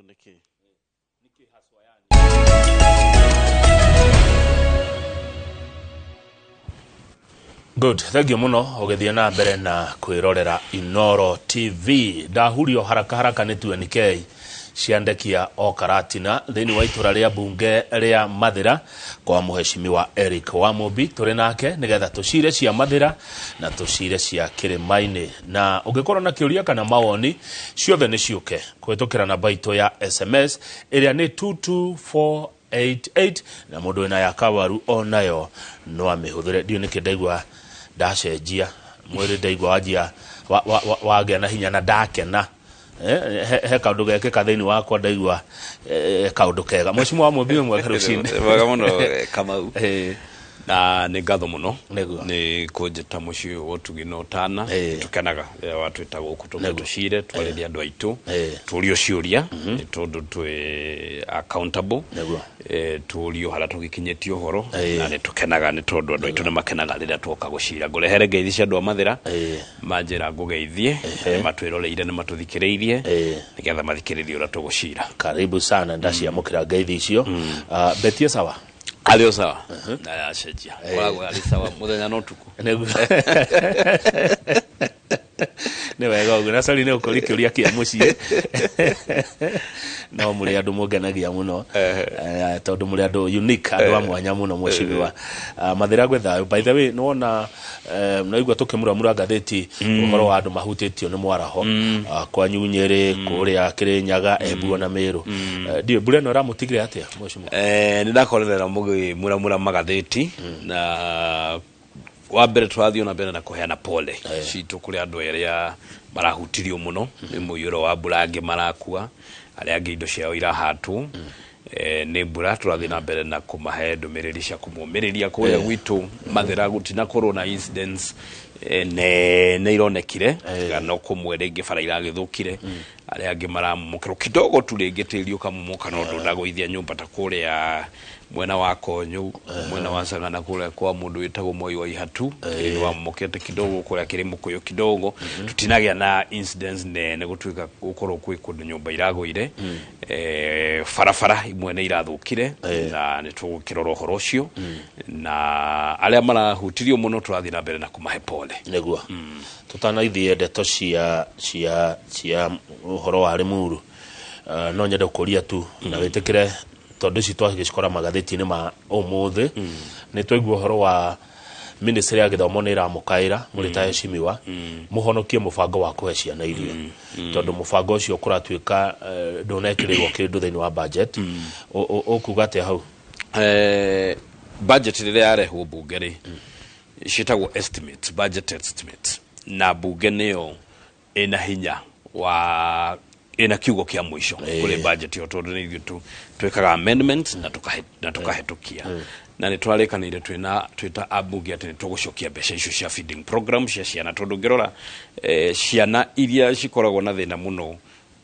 Nĩ kĩ? Good, thank you muno ũgĩthiĩ na mbere na kwĩrorera Inoro TV. Ndahurio haraka haraka nĩ 2NK ciandekia o Karatina thĩinĩ wa itũra rĩa mbunge rĩa Mathĩra kwa mũheshimiwa Eric Wamũmbi. Tũrĩ nake nĩgetha tũcire cia Mathĩra na tũcire cia Kĩrĩma-inĩ, na ũngĩkorwo na kĩũria kana mawoni ciothe nĩ ciũke kũhĩtũkĩra namba itũ ya SMS ĩrĩa nĩ 22488, na mũndũ wĩna ya kawaru onayo no amĩhũthĩre. Ndiũ nĩkĩ ndaigua ndacenjia mwĩrĩ, ndaigua wanjia wagĩa na hinya na ndakena. He kaũndũ gekĩka thĩinĩ wakwa, ndaigua kaũndũ kega. Mheshimiwa Wamũmbi, wĩ mwega rũcinĩ. Mwega mũno, Kamau. Na nĩ ngatho mũno nĩ kũnjĩta mũciĩ ũyũ wa ũtugi na ũtana. Tũkenaga rĩrĩa watwĩta gũkũ tũke tũcire twarĩrie andũ aitũ, tũrio ciũria, nĩ tondũ twĩ accountable. Tũrio harĩa tũgĩkinyĩtie ũhoro. Na nĩ tũkenaga nĩ tondũ andũ aitũ nĩ makenaga rĩrĩa tuoka gũcira. Ngũrehere ngeithi cia andũ a Mathĩra, manjĩra ngũgeithie, nĩ matwĩroreire, nĩ matũthikĩrĩirie, nĩgetha mathikĩrĩrie ũrĩa tũgũcira. Karibu sana, ndaciamũkĩra ngeithi icio. Ah, betie sawa. Arĩ o sawa na yacenjia, koragwo arĩ sawa mũthenya na ũtukũ. Nĩguo. Nĩ wega ũguo, na sorry nĩ ũkũria kĩũria kĩa mũciĩ, no mũrĩ andũ mũngenagia mũno, tondũ mũrĩ andũ unique, andũ a mwanya mũno. Mheshimiwa, ah, Mathĩra gwĩ thayũ. By the way, nĩwona naigua tũkĩmuramura ngathĩti ũhoro wa andũ mahutĩtio nĩ mwaraho, ah, kwanyu Nyĩrĩ, kũrĩa Kĩrĩnyaga, Embu ona Mĩrũ. Ndiũĩ mbura ĩno ĩramũtigire atĩa, mheshimiwa? Nĩ ndakorerera mũgĩmuramura magathĩti, na wa mbere tũrathiĩ ona mbere na kũheana pole citũ kũrĩ andũ arĩa marahutirio mũno nĩ mũiyũro wa mbura. Angĩ marakua, arĩa angĩ indo ciao irahatwo nĩ mbura. Tũrathiĩ na mbere na kũmahe ndũmĩrĩri cia kũmũmĩrĩria. Kũrĩa gwitũ Mathĩra gũtinakorwo na incidents nene ironekire, tiga no kũmwe rĩngĩ bara iragĩthũkire, arĩa angĩ maramomokерwo kidogo tu, rĩngĩ tĩri ũkamomoka no ndũnagũithia nyũmba, ta kũrĩa mwena wa Konyo, mwena wa Sagana, kũrĩa kwa mũndũ wĩtagwo Moi wa Ihatu, tĩri nĩ wamomokete kidogo kũrĩa kĩrĩ mũkũyũ kidogo. Tutinagĩa na incidents nene gũtuĩka gũkorwo kwĩ kũndũ nyũmba iragũire. Barabara imwe nĩ irathũkire na nĩ tũgũkĩrora ũhoro ũcio, na arĩa marahutirio mũno tũrathiĩ na mbere na kũmahe pole. Nĩguo tũtanaithie ndeto cia ũhoro wa Limuru, no nyende kũria tu na wĩtĩkĩre, tondũ ici twagĩcikora magathĩti-inĩ ma ũmũthĩ. Nĩ twaigua ũhoro wa ministry ya gĩthomo nĩ ĩramũkaĩra mũrĩ ta heshimiwa mũhonokie mũbango wa kũhe ciana irio, tondũ mũbango ũcio kũratuĩka ndũnekĩrĩrwo kĩndũ thĩinĩ wa budget. Ũkuga atĩa hau? Budget rĩrĩa yarehwo bunge rĩ, ciĩtagwo estimates, budget estimates, na bunge nĩyo ĩna hinya wa ĩna kiugo kĩa mũico kũrĩ budget ĩyo, tondũ nĩ ithuĩ twĩkaga amendment na tũkahĩtũkia. Na nĩ twarĩkanĩire twĩna twĩta ambunge atĩ nĩ tũgũcokia mbeca icio cia feeding program cia ciana, tondũ ũngĩrora ciana iria cikoragwo na thĩna mũno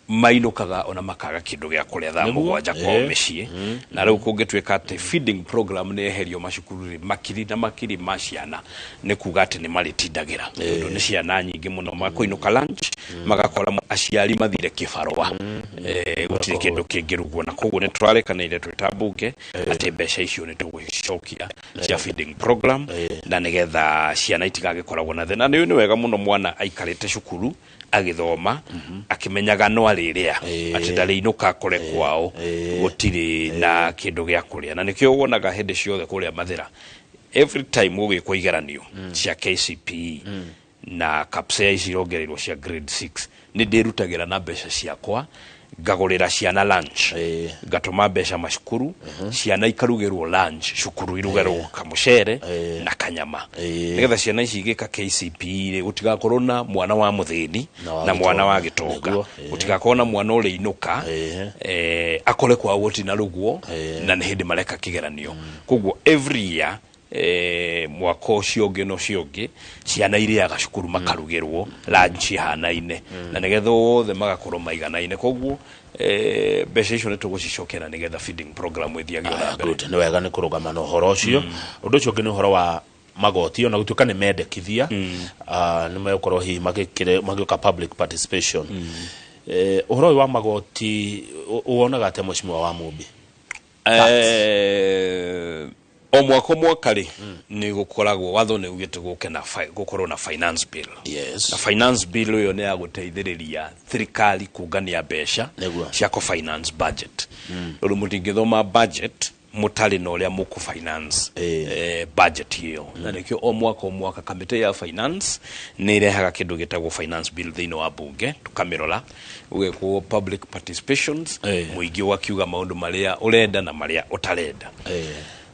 mainũkaga ona makaga kĩndũ gĩa kũrĩa thaa 7 kwao mĩciĩ. Na rĩu kũngĩtuĩka atĩ feeding program nĩ eherio macukuru rĩ, makiri na makiri ma ciana nĩ kuga atĩ nĩ marĩtindagĩra, tondũ nĩ ciana nyingĩ mũno makũinũka lunch magakora aciari mathire kĩbarũa, gũtirĩ kĩndũ kĩngĩrugwo. Na koguo nĩ tũrarĩkanĩire twĩ ta mbunge atĩ mbeca icio nĩ tũgũcicokia cia feeding program, na nĩgetha ciana itigagĩkoragwo na thĩna. Nĩ wega mũno mwana aikarĩte cukuru agĩthoma akĩmenyaga no arĩrĩa, atĩ ndarĩinũka akore kwao gũtirĩ na kĩndũ gĩa kũrĩa. Na nĩkĩo wonaga hĩndĩ ciothe kũrĩa Mathĩra, every time gũgĩkwo igeranio cia KCPE na KPSEA ici irongereirwo cia grade 6, nĩ ndĩrutagĩra na mbeca ciakwa ngagũrĩra ciana lunch, ngatũma mbeca macukuru, ciana ikarugĩrwo lunch cukuru, irugĩrwo kamũcere na kanyama, nĩgetha ciana ici igĩka KCPE rĩ, gũtigakorwo na mwana wa mũthĩni na wa na mwana wa gĩtonga. Gĩtonga. Gũtigakorwo na mwana ũrĩinũka akore kwao gũtina rugwo na nĩ hĩndĩ mareka kĩgeranio. Koguo every year, mwaka ũcio ũngĩ na ũcio ũngĩ, ciana irĩaga cukuru, makarugĩrwo lunch ihanaine, na nĩgetha othe magakorwo maiganaine. Koguo mbeca icio nĩ tũgũcicokia na nĩgetha feeding program ĩthiage ona mbere. Good, nĩ wega nĩ kũrũgama na ũhoro ũcio. Ũndũ ũcio ũngĩ nĩ ũhoro wa magoti, ona gũtuĩka nĩ mendekithia, ah, nĩ megũkorwo hihi magĩũka public participation. Ũhoro ũyũ wa magoti ũwonaga atĩa, mheshimiwa wa Mumbi? O mwaka o mwaka rĩ, nĩ gũkoragwo watho nĩ ugĩte gũke na gũkorwo na finance bill. Na finance bill ĩyo nĩ ya gũteithĩrĩria thirikari kũngania mbeca cia kũ finance budget, tondũ mũtingĩthoma budget mũtarĩ na ũrĩa mũkũ finance budget ĩyo. Na nĩkĩo o mwaka o mwaka kamĩtĩ ya finance nĩ ĩrehaga kĩndũ gĩtagwo finance bill thĩinĩ wa bunge, tũkamĩrora, gũgekwo public participations, mũingĩ ũgakiuga maũndũ marĩa ũrenda na marĩa ũtarenda.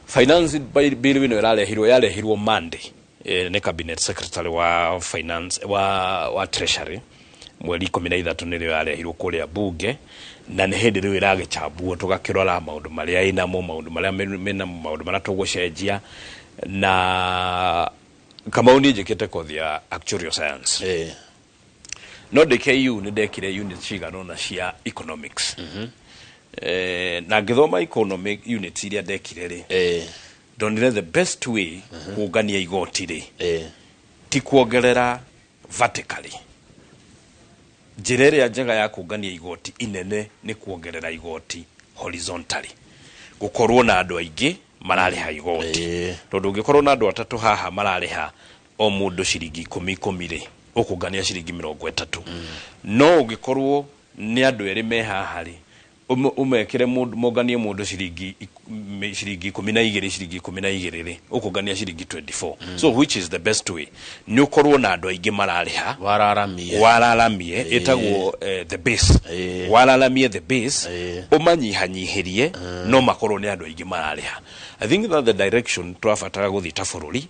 Finance bill ĩno ĩrarehirwo, yarehirwo Monday nĩ cabinet secretary wa finance wa treasury, mweri 13 nĩrĩo yarehirwo kũrĩa bunge, na nĩ hĩndĩ rĩu ĩragĩchambuo, tũgakĩrora maũndũ marĩa ĩnamo, maũndũ marĩa menamo, maũndũ marĩa tũgũcenjia. Na Kamau, niĩ njĩkĩte kothi ya actuarial science, no ndĩ KU nĩ ndekire unit cigana ũna cia economics. Na ngĩthoma economic units iria ndekire rĩ, ndonire the best way kũngania igoti rĩ, ti kuongerera vertically. Njĩra ĩrĩa njega ya kũngania igoti inene nĩ kuongerera igoti horizontally, gũkorwo na andũ aingĩ mararĩha igoti, tondũ ũngĩkorwo na andũ atatũ haha mararĩha o mũndũ ciringi ikũmi ikũmi rĩ, ũkũngania ciringi 30. No ũngĩkorwo nĩ andũ erĩ me haha rĩ, ũmekĩre mũndũ monganie mũndũ ciringi 12, ciringi 12 rĩ, ũkũngania ciringi 24. So which is the best way? Nĩ ũkorwo na andũ aingĩ mararĩha. Wararamie. Wararamie, ĩtagwo the base. Wararamie the base, ũmanyihanyihĩrie, no makorwo nĩ andũ aingĩ mararĩha. I think that the direction tũrabatara gũthiĩ ta bũrũri,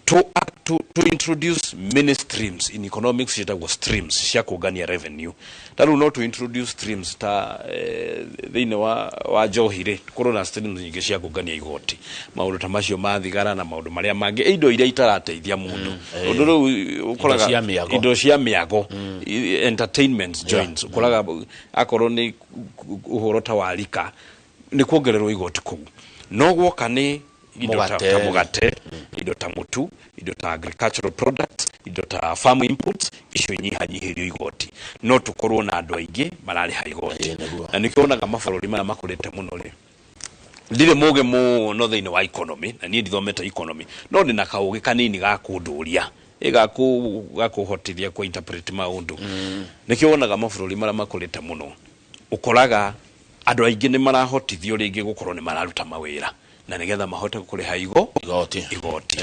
to introduce many streams. In economics ciĩtagwo streams cia kũngania revenue. Ta rĩu no to introduce streams ta thĩinĩ wa njohi rĩ, tũkorwo na streams nyingĩ cia kũngania igoti, maũndũ ta macio ma thigara na maũndũ marĩa mangĩ, indo iria itarateithia mũndũ, tondũ rĩu ũkoraga cia mĩago. Indo cia mĩago, entertainment joints, ũkoraga akorwo nĩ ũhoro ta wa rika nĩ kuongererwo igoti kũu, no guoka nĩ indo ta, mũgate. Ta mũgate, indo ta mũtu, indo ta agricultural products, indo ta farm inputs, icio inyihanyihĩrio igoti, no tũkorwo na andũ aingĩ mararĩha igoti. Ĩĩ, nĩguo. Na nĩkĩo wonaga mabũrũri maya makũrĩte mũno rĩ, ndirĩ mũgĩ mũno thĩinĩ wa economy, na niĩ ndithomete economy, no ndĩna kaũgĩ kanini ga kũndũria, gakũhotithia kũ interpret maũndũ. Nĩkĩo wonaga mabũrũri marĩa makũrĩte mũno, ũkoraga andũ aingĩ nĩ marahotithio rĩngĩ gũkorwo nĩ mararuta mawĩra na nĩgetha mahote kũrĩha igoti. Igoti.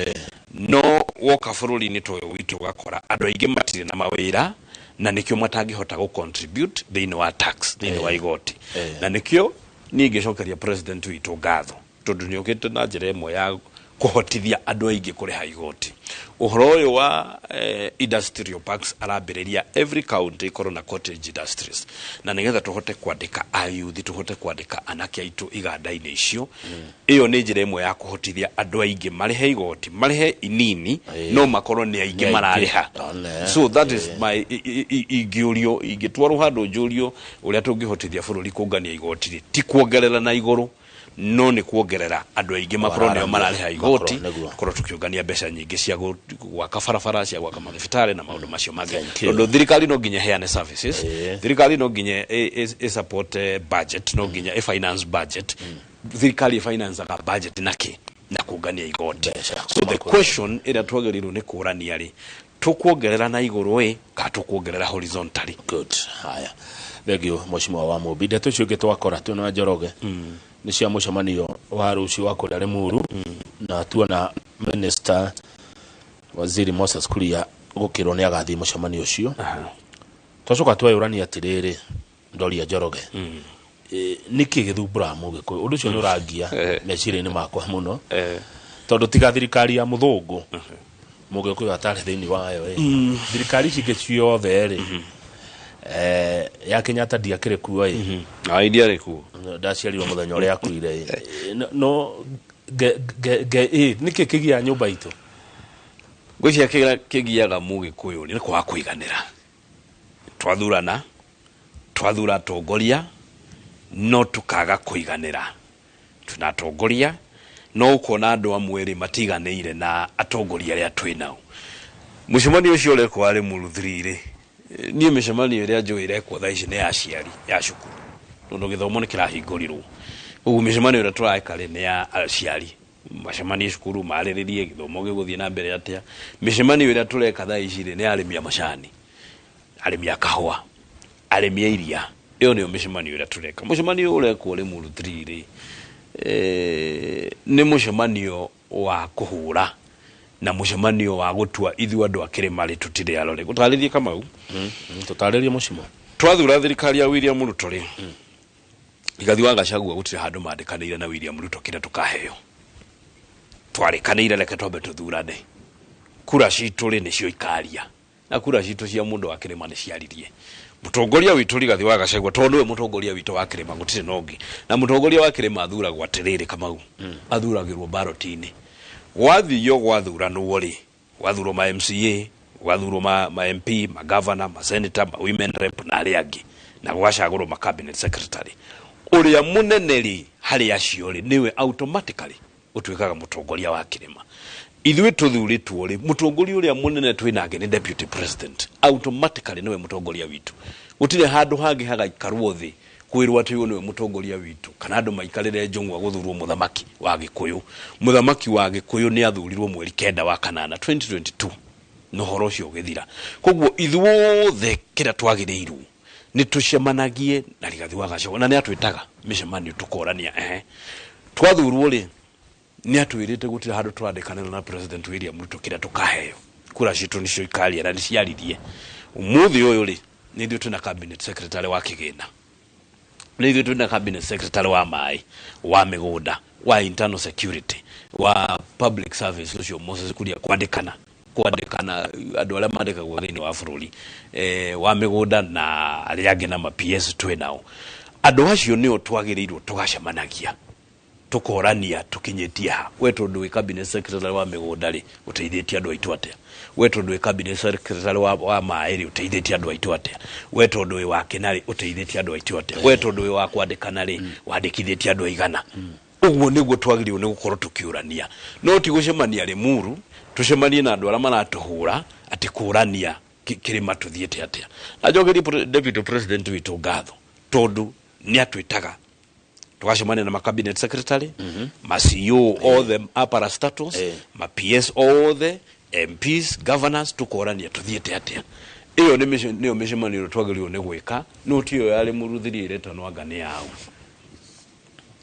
No woka bũrũri-inĩ ta ũyũ witũ, ũgakora andũ aingĩ matirĩ na mawĩra, na nĩkĩo matangĩhota gũ contribute thĩinĩ wa tax, thĩinĩ wa igoti. Na nĩkĩo niĩ ingĩcokeria president witũ ngatho, tondũ nĩ okĩte na njĩra ĩmwe ya kũhotithia andũ aingĩ kũrĩha igoti. Ũhoro ũyũ wa industrial parks, arambĩrĩria every county ĩkorwo na cottage industries, na nĩgetha tũhote kwandĩka ayuthi, tũhote kwandĩka anake aitũ iganda-inĩ icio. Ĩyo nĩ njĩra ĩmwe ya kũhotithia andũ aingĩ marĩhe igoti, marĩhe inini, no makorwo nĩ aingĩ Nĩ aingĩ. mararĩha. One. So that is my ingĩũrio, ingĩtwarwo handũ njũrio ũrĩa tũngĩhotithia bũrũri kũngania igoti rĩ, ti kuongerera na igũrũ, no nĩ kuongerera andũ aingĩ makorwo nĩo Wararamia. mararĩha igoti, Makorwo, nĩguo. korwo tũkĩũngania mbeca nyingĩ cia gwaka barabara, cia gwaka mathibitarĩ na maũndũ macio mangĩ. Thank you. Tondũ thirikari no nginya ĩheane services, thirikari no nginya ĩ support budget, no nginya ĩ finance budget. Thirikari ĩ financeaga budget na kĩ? Na kũngania igoti. Mbeca So the kuma kũrĩ- question ĩrĩa twagĩrĩirwo nĩ kũrania rĩ, tũkuongerera na igũrũ ĩ kana tũkuongerera horizontally? Good. Haya, thank you, mheshimiwa wa Mumbi. Ndeto icio ingĩ twakora twĩna Njoroge nĩ cia mũcemanio wa rũciũ wa kũrĩa Limuru, na tuona minister waziri Moses Kuria gũkĩrwo nĩ agathiĩ mũcemanio ũcio. Twacoka tweyũrania atĩrĩrĩ, ndoria Njoroge, nĩkĩ gĩthumbũraga mũgĩkũyũ? Ũndũ ũcio nĩ ũrangia meciria-inĩ makwa mũno, tondũ tiga thirikari ya mũthũngũ mũgĩkũyũ atarĩ thĩinĩ wayo ĩ, thirikari ici ingĩ ciothe rĩ, ya Kenyatta ndiakĩrĩ kuo ĩ. Idia kuo. Ndaciarirwo mũthenya ũrĩa akuire ĩ. No nge ĩ, nĩkĩ kĩgiaga nyũmba itũ? Ngwĩciria kĩrĩa kĩgiaga mũgĩkũyũ nĩ kwaga kũiganĩra. Twathurana, twathura atongoria, no tũkaga kũiganĩra. Twĩna atongoria, no ũkona andũ amwe rĩ matiganĩire na atongoria arĩa twĩ nao. Mũcemanio ũcio ũrekwo wa Limuru 3 rĩ, Niĩ mĩcemanio ĩrĩa njũĩ ĩrekwo thaa ici nĩ ya aciari ya cukuru, tondũ gĩthomo nĩ kĩrahingũrirwo. Koguo mĩcemanio ĩrĩa tũreka rĩ nĩ ya aciari, macemanie cukuru marĩrĩrie gĩthomo gĩgũthiĩ na mbere atĩa. Mĩcemanio ĩrĩa tũreka thaa ici rĩ nĩ ya arĩmi a macani, arĩmi a kahũa, arĩmi a iria. Ĩyo nĩyo mĩcemanio ĩrĩa tũreka. Mũcemanio ũyũ ũrekwo Limuru 3 rĩ, nĩ mũcemanio wa kũhũra na mũcemanio wa gũtua ithuĩ andũ a kĩrĩma rĩ tũtirĩ arore. Gũtarĩrie Kamau. Tũtarĩrie mũcimo. Twathura thirikari ya William Ruto rĩ, Rigathi wa Gachagua gũtirĩ handũ mandĩkanĩire na William Ruto kĩrĩa tũkaheo. Twarĩkanĩire reke twambe tũthurane. Kura citũ rĩ nĩcio ikaria. Na kura citũ cia mũndũ wa kĩrĩma nĩ ciaririe. Mũtongoria witũ Rigathi wa Gachagua tondũ nĩwe mũtongoria witũ wa kĩrĩma gũtirĩ na ũngĩ. Na mũtongoria wa kĩrĩma athuragwo atĩrĩrĩ Kamau, athuragĩrwo ballot-inĩ. Gwathio gwathuranwo rĩ, gwathurwo ma MCA, gwathurwo ma MP, ma governor, ma senator, ma women rep na arĩa angĩ, na gwacagũrwo ma cabinet secretary. Ũrĩa mũnene rĩ harĩ acio rĩ nĩwe automatically ũtuĩkaga mũtongoria wa kĩrĩma. Ithuĩ tũthurĩtwo rĩ, mũtongoria ũrĩa mũnene twĩ nake nĩ deputy president, automatically nĩwe mũtongoria witũ. Gũtirĩ handũ hangĩ hagaikarwo thĩ kwĩrwo atĩ ũyũ nĩwe mũtongoria witũ, kana andũ maikarĩre njũng'wa gũthurwo mũthamaki wa Gĩkũyũ. Mũthamaki wa Gĩkũyũ nĩ athurirwo mweri 9 wa kanana 2022 na ũhoro ũcio ũgĩthira. Koguo ithuothe kĩrĩa twagĩrĩirwo nĩ tũcemanagie na Rigathi wa Gachagua, na nĩ atwĩtaga mĩcemanio tũkorania, ehe twathurwo rĩ nĩ atwĩrĩte gũtirĩ handũ tũrandĩkanĩra na President William Ruto kĩrĩa tũkaheo. Kura citũ nĩcio ikaria na nĩciaririe. Ũmũthĩ ũyũ rĩ nĩ ithuĩ twĩna cabinet secretary wa kĩgĩna, nĩ ithuĩ twĩna cabinet secretary wa maĩ, wa mĩgũnda, wa internal security, wa public service ũcio Moses Kuria, kwandĩkana andũ arĩa mandĩkagwo thĩinĩ wa bũrũri, wa mĩgũnda na arĩa angĩ na ma PS twĩ nao. Andũ acio nĩo twagĩrĩirwo tũgacemanagia tũkorania tũkinyĩtie ha. We tondũ wĩ cabinet secretary wa mĩgũnda rĩ ũteithĩtie andũ aitũ atĩa? We tondũ wĩ cabinet secretary wa maĩ rĩ ũteithĩtie andũ aitũ atĩa? We tondũ wĩ wa kĩna rĩ ũteithĩtie andũ aitũ atĩa? We tondũ wĩ wa kwandĩkana rĩ wandĩkithĩtie andũ aigana? Ũguo nĩguo twagĩrĩirwo nĩ gũkorwo tũkĩũrania, no ti gũcemania Limuru tũcemanie na andũ arĩa maratũhũra atĩ kũrania kĩrĩma tũthiĩte atĩa. Na njokerie deputy president witũ ngatho tondũ nĩ atwĩtaga tũgacemania na ma cabinet secretary, ma CEO othe a parastatals, ma PS othe, MPs, governors, tũkorania tũthiĩte atĩa. Ĩyo nĩyo mĩcemanio ĩrĩa twagĩrĩirwo nĩ gwĩka, no ti ĩyo ya Limuru 3 ĩretanwo anga nĩ yao.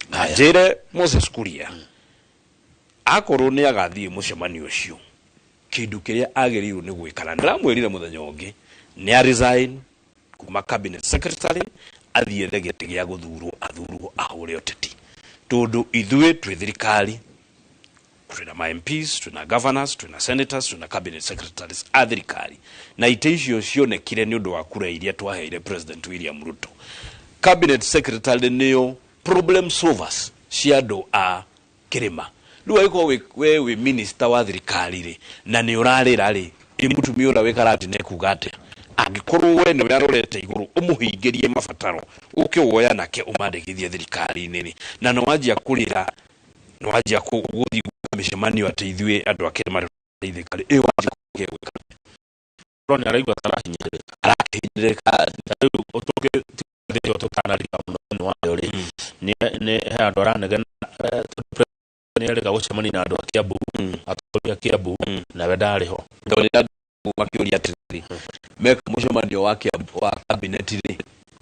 Na njĩre Moses Kuria akorwo nĩ agathiĩ mũcemanio ũcio, kĩndũ kĩrĩa agĩrĩirwo nĩ gwĩka, na ndĩramwĩrire mũthenya ũngĩ, nĩ a resign kuma cabinet secretary athiĩ ethe gĩtĩ gĩa gũthurwo, athurwo ahũre ũteti, tondũ ithuĩ twĩ thirikari, twĩna ma MPs, twĩna governors, twĩna senators, twĩna cabinet secretaries a thirikari, na itĩ icio cionekire nĩ ũndũ wa kura iria twaheire President William Ruto. Cabinet secretary nĩo problem solvers cia andũ a kĩrĩma. Rĩu angĩkorwo we wĩ minister wa thirikari rĩ na nĩ ũrarĩra rĩ, ĩ mũtumia ũrĩa wĩ karati nĩ ekuga atĩa? Angĩkorwo we nĩwe arorete igũrũ ũmũhingĩrie mabataro, ũke woya nake ũmandĩkithie thirikari-inĩ rĩ, na nĩ wanjia kũrĩra, nĩ wanjia gũthiĩ gwĩka mĩcemanio atĩ ithuĩ andũ a kĩrĩma tũteithĩka rĩ, ĩ wanjia gwĩka Korwo nĩ araigua tarahinyĩrĩrĩka, arahinyĩrĩrĩka. Rĩu ũtũngĩ tũtanarika mũno thĩinĩ wayo rĩ, nĩ he andũ aranegena, tondũ nĩ erĩga gũcemania na andũ a Kiambu, atongoria a Kiambu, nawe ndarĩ ho. Ndorire andũ makĩũria atĩrĩrĩ, meka mũcemanio wa Kiambu wa cabinet rĩ,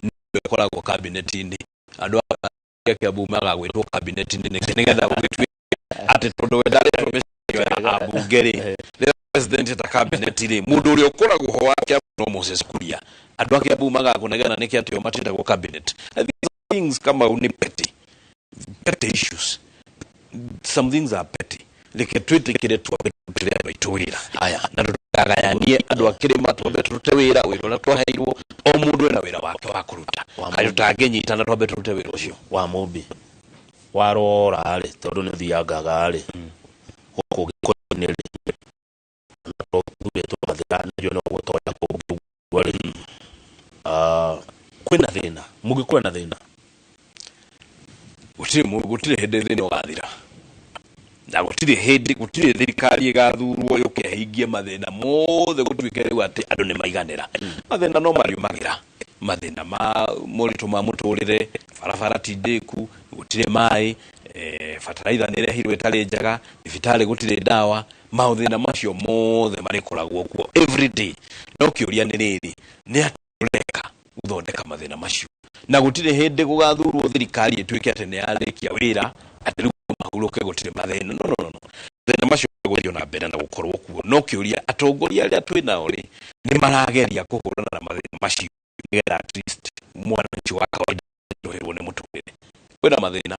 nĩwe ũkoragwo cabinet-inĩ, andũ a Kiambu magagwĩtwo cabinet-inĩ nĩkĩ, nĩgetha gũgĩtuĩke atĩ tondũ we ndarĩtwo mĩcemanio ya ambunge rĩ, rĩrĩa president ta cabinet rĩ, mũndũ ũrĩa ũkoragwo ho wa Kiambu no Moses Kuria. Andũ a Kiambu magakũnegena nĩkĩ atĩ o matiĩtagwo cabinet? I think things kama ni petty petty issues, some things are petty. Reke twĩtĩkĩre twambe tũrutĩre andũ aitũ wĩra. Haya. Na tũtikagayanie andũ a kĩrĩma, twambe tũrute wĩra, wĩra ũrĩa twaheirwo, o mũndũ ena wĩra wake wa kũruta. Kaĩ tũtangĩnyitana twambe tũrute wĩra ũcio? Wa Mũmbi warora rĩ, tondũ nĩ ũthiangaga rĩ gũkũ Gĩkũyũ-inĩ rĩ, thurĩtwo Mathĩra nĩguo no gũtonya kũngĩ ũguo rĩ, kwĩna thĩna, mũgĩkũyũ na thĩna? Gũtirĩ hĩndĩ thĩna ũgathira. Na gũtirĩ hĩndĩ, gũtirĩ thirikari ĩgathurwo yũke ĩhingie mathĩna mothe, gũtuĩke rĩu atĩ andũ nĩ maiganĩra. Mathĩna no mariumagĩra, mathĩna ma moritũ ma mũtũrĩre, barabara ti ndĩku, gũtirĩ maĩ, bataraitha nĩ ĩrehirwo ĩtarĩ njega, thibitarĩ gũtirĩ ndawa. Mathĩna macio mothe marĩkoragwo kuo every day. No kĩũria nĩ rĩrĩ, nĩ atĩa ũreka gũthondeka mathĩna macio? Na gũtirĩ hĩndĩ gũgathurwo thirikari ĩtuĩke atĩ nĩ yarĩkia wĩra, atĩ rĩu mahurũke, gũtirĩ mathĩna. No, no, no, no. Mathĩna macio megũthiĩ na mbere na gũkorwo kuo. No kĩũria, atongoria arĩa twĩ nao rĩ, nĩ marageria kũhũrana na mathĩna macio nĩgetha at least mwananchi wa kawaida ndũhĩrwo nĩ mũtũrĩre? Kwĩna mathĩna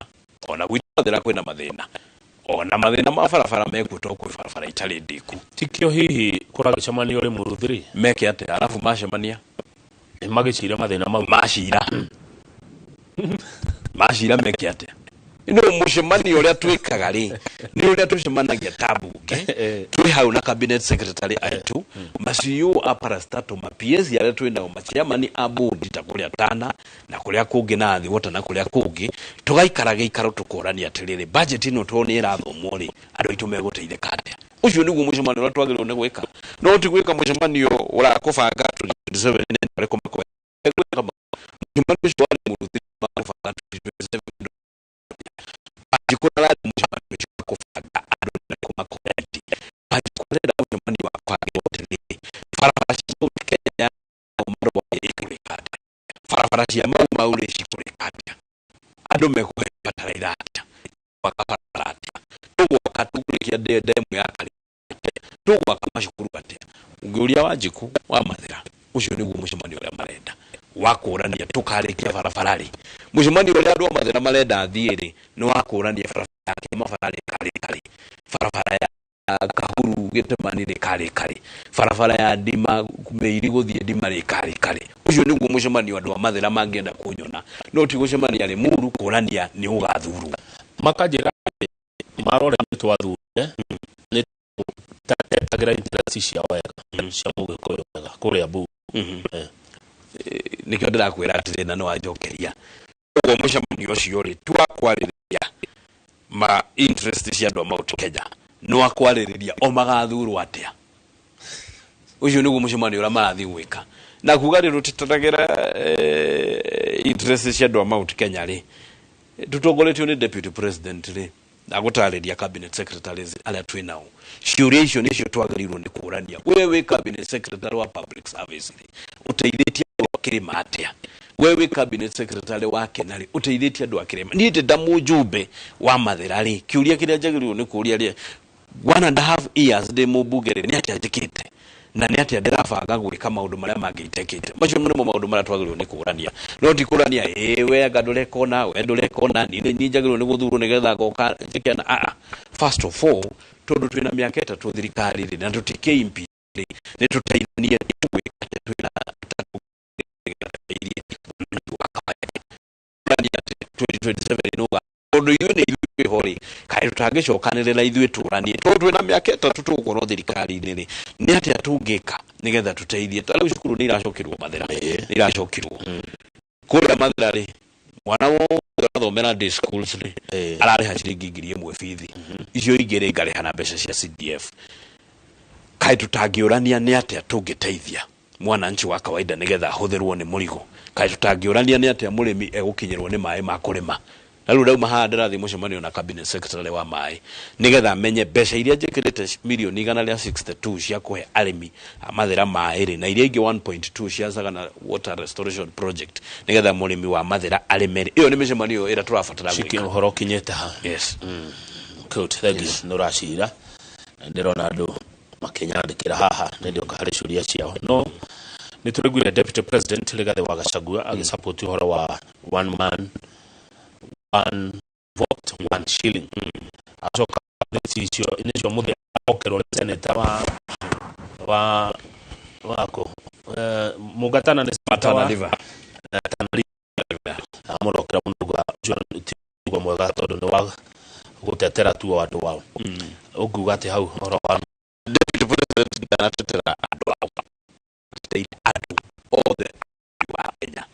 ona gwitũ Mathĩra, kwĩna mathĩna, ona mathĩna ma barabara mekuo, to kwĩ barabara itarĩ ndĩku. Tikio hihi kũragĩcemanio Limuru 3? Meke atĩa? Arabu macemania nĩ magĩcira mathĩna mau? Macira meke atĩa? No mũcemanio ũrĩa twĩkaga rĩ, nĩ ũrĩa tũcemanagia ta mbunge, twĩ hau na cabinet secretary aitũ, ma CEO a parastatal, ma PS arĩa twĩ nao, ma chairman a board ta kũrĩa Tana na kũrĩa kũngĩ na Athi Water na kũrĩa kũngĩ, tũgaikara gĩikaro tũkorania atĩrĩrĩ, budget ĩno to nĩ ĩrathomwo rĩ, andũ aitũ megũteithĩka atĩa? Ũcio nĩguo mũcemanio ũrĩa twagĩrĩirwo nĩ gwĩka, no ti gwĩka mũcemanio ũrakũbanga 2027 nĩ marĩkũ makwenda gwĩka. Mũcemanio ũcio warĩ mũruthi wa kũbanga 2027. Wanjikũ ararĩ mũcemanio ũcio wa kũbanga andũ nĩ marĩkũ makoya itĩ. Wanjikũ arenda mũcemanio wa kũbanga atĩrĩrĩ, barabara cia Mount Kenya marũa ĩkũrĩka atĩa, barabara cia Mau Mau rĩ cikũrĩka atĩa, andũ mekũhe bataraitha atĩa, gwaka barabara atĩa, tũgwaka tũkũrĩkia ndemu ya Karĩ atĩa, tũgwaka macukuru atĩa? Ũngĩũria Wanjikũ wa Mathĩra, ũcio nĩguo mũcemanio ũrĩa marenda wa kũrania tũkarĩkia barabara rĩ. Mũcemanio ũrĩa andũ a Mathĩra marenda thiĩ rĩ, nĩ wa kũrania barabara ya Kĩmabara rĩ karĩka rĩ, barabara ya Kahuru Gĩtemani rĩ karĩka rĩ, barabara ya Ndima Mĩiri gũthiĩ Ndima rĩ karĩka rĩ. Ũcio nĩguo mũcemanio andũ a Mathĩra mangĩenda kũnyona, no ti gũcemania Limuru kũrania nĩ ũgathurwo. Makanjĩra marore nĩ twathurire nĩ tatetagĩra interest ciao wega, cia mũgĩkũyũ wega kũrĩa bunge. Nĩkĩo ndĩrakwĩra atĩrĩ, na nĩ wanjokeria ũguo, mũcemanio ũcio rĩ ti wa kwarĩrĩria ma interest cia andũ a Mount Kenya, nĩ wa kwarĩrĩria o magathurwo atĩa. Ũcio nĩguo mũcemanio ũrĩa marathiĩ gwĩka. Na kuga rĩ rũtitetagĩra interest cia andũ a Mount Kenya rĩ, tũtongoretio nĩ deputy president rĩ, na gũtarĩria cabinet secretaries arĩa twĩ nao, ciũria icio nĩcio twagĩrĩirwo nĩ kũrania. We wĩ cabinet secretary wa public service rĩ, ũteithĩtie andũ a kĩrĩma atĩa? We wĩ cabinet secretary wa Kena rĩ, ũteithĩtie andũ a kĩrĩma? Niĩ ndĩ nda mũjumbe wa Mathĩra rĩ, kĩũria kĩrĩa njagĩrĩirwo nĩ kũria rĩ, 1.5 years ndĩ mũmbunge rĩ, nĩ atĩa njĩkĩte na nĩ atĩa ndĩrabanga gwĩka maũndũ marĩa mangĩ itekĩte? Macio nĩmo maũndũ marĩa twagĩrĩirwo nĩ kũrania, no ti kũrania ĩĩ we anga ndũreka ũna, we ndũreka ũna, niĩ nĩ njagĩrĩirwo nĩ gũthurwo nĩgetha ngoka njĩke na aa. First of all, tondũ twĩna mĩaka 3 thirikari rĩ, na tũtikĩ impeach rĩ, nĩ tũteithanie tũgwĩka atĩa twĩna 3 nĩgetha tũteithie mwananchi wa kawaida. Kũrania atĩ 2027 nĩ ũga tondũ ithuĩ nĩ ithuĩ twĩho rĩ, kaĩ tũtangĩcokanĩrĩra ithuĩ tũranie, tondũ twĩna mĩaka 3 tũgũkorwo thirikari-inĩ rĩ, nĩ atĩa tũngĩka nĩgetha tũteithie? Ta rĩu cukuru nĩ iracokirwo Mathĩra, nĩ iracokirwo kũrĩa Mathĩra rĩ, mwana wothe ũrathomera day schools rĩ, ararĩha ciringi 1,000 bithi, icio ingĩ rĩ, ngarĩha na mbeca cia CDF. Kaĩ tũtangĩũrania nĩ atĩa tũngĩteithia mwananchi wa kawaida nĩgetha ahũthĩrwo nĩ mũrigo? Kaĩ tũtangĩũrania nĩ atĩa mũrĩmi egũkinyĩrwo nĩ maĩ ma kũrĩma? Na rĩu ndauma haha ndĩrathiĩ mũcemanio na cabinet secretary wa maĩ nĩgetha amenye mbeca iria njĩkĩrĩte mirioni 162 cia kũhe arĩmi a Mathĩra maĩ rĩ, na iria ingĩ 1.2 cia Sagana Water Restoration Project nĩgetha mũrĩmi wa Mathĩra arĩme rĩ. Ĩyo nĩ mĩcemanio ĩrĩa tũrabatara Ciki gwĩka. Ũhoro ũkinyĩte ha? Yes. Good, thank you. Nĩ ũracira na ndĩrona andũ makĩnyandĩkĩra haha nĩ ndĩoka harĩ ciũria ciao, no nĩ tũraiguire deputy president Rigathĩ wa Gachagua agĩsupport ũhoro wa one man, one vote, one shilling. Acoka icio nĩcio mũthenya okerwo nĩ senator wa wako Mũngatana nĩ senator Tana wa River. Tana River amũrokera mũno uga ũcio ti ugo mwega tondũ nĩ wa gũtetera tu o andũ ao. Ũngiuga atĩ hau ũhoro wa Deputy president ndanatetera andũ ao, ateteire andũ othe wa Kenya.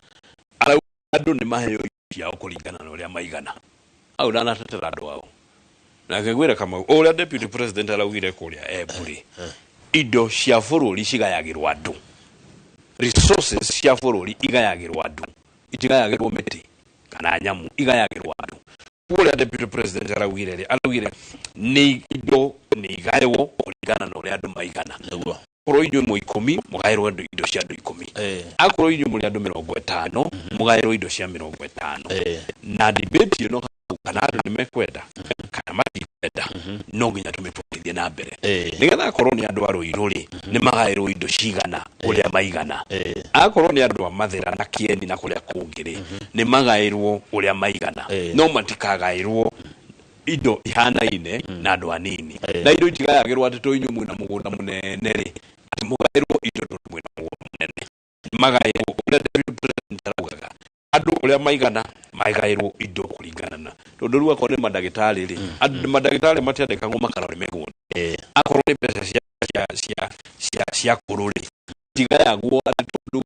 Arauga andũ nĩ maheo indo ciao kũringana na ũrĩa maigana. Hau ndanatetera andũ ao. Na ngĩgwĩra Kamau, o ũrĩa deputy president araugire kũrĩa Embu rĩ, indo cia bũrũri cigayagĩrwo andũ, resources cia bũrũri igayagĩrwo andũ, itigayagĩrwo mĩtĩ kana nyamũ, igayagĩrwo andũ. Ũrĩa deputy president araugire rĩ, araugire nĩ indo nĩ igaywo kũringana na ũrĩa andũ maigana. Akorwo inyuĩ mwĩ 10, mũgaĩrwo andũ indo cia andũ 10. Akorwo inyuĩ mũrĩ andũ 50, mũgaĩrwo indo cia 50. Na debate ĩno, kana andũ nĩ mekwenda kana matikwenda, no nginya tũmĩtwarithie na mbere, nĩgetha akorwo nĩ andũ a Rũirũ rĩ, nĩ magaĩrwo indo cigana ũrĩa maigana. Akorwo nĩ andũ a Mathĩra na Kĩeni na kũrĩa kũngĩ rĩ, nĩ magaĩrwo ũrĩa maigana. No matikagaĩrwo indo ihanaine na andũ anini. Na indo itigayagĩrwo atĩ to inyuĩ mwĩna mũgũnda mũnene rĩ, atĩ mũgaĩrwo indo tondũ mwĩna mũgũnda mũnene. Magaĩrwo ũrĩa deputy president araugaga, andũ ũrĩa maigana magaĩrwo indo kũringana na, tondũ rĩu akorwo nĩ mandagĩtarĩ rĩ, andũ mandagĩtarĩ matiandĩkagwo makarore mĩgũnda. Akorwo nĩ mbeca cia kũrũ rĩ, cigayagwo atĩ tondũ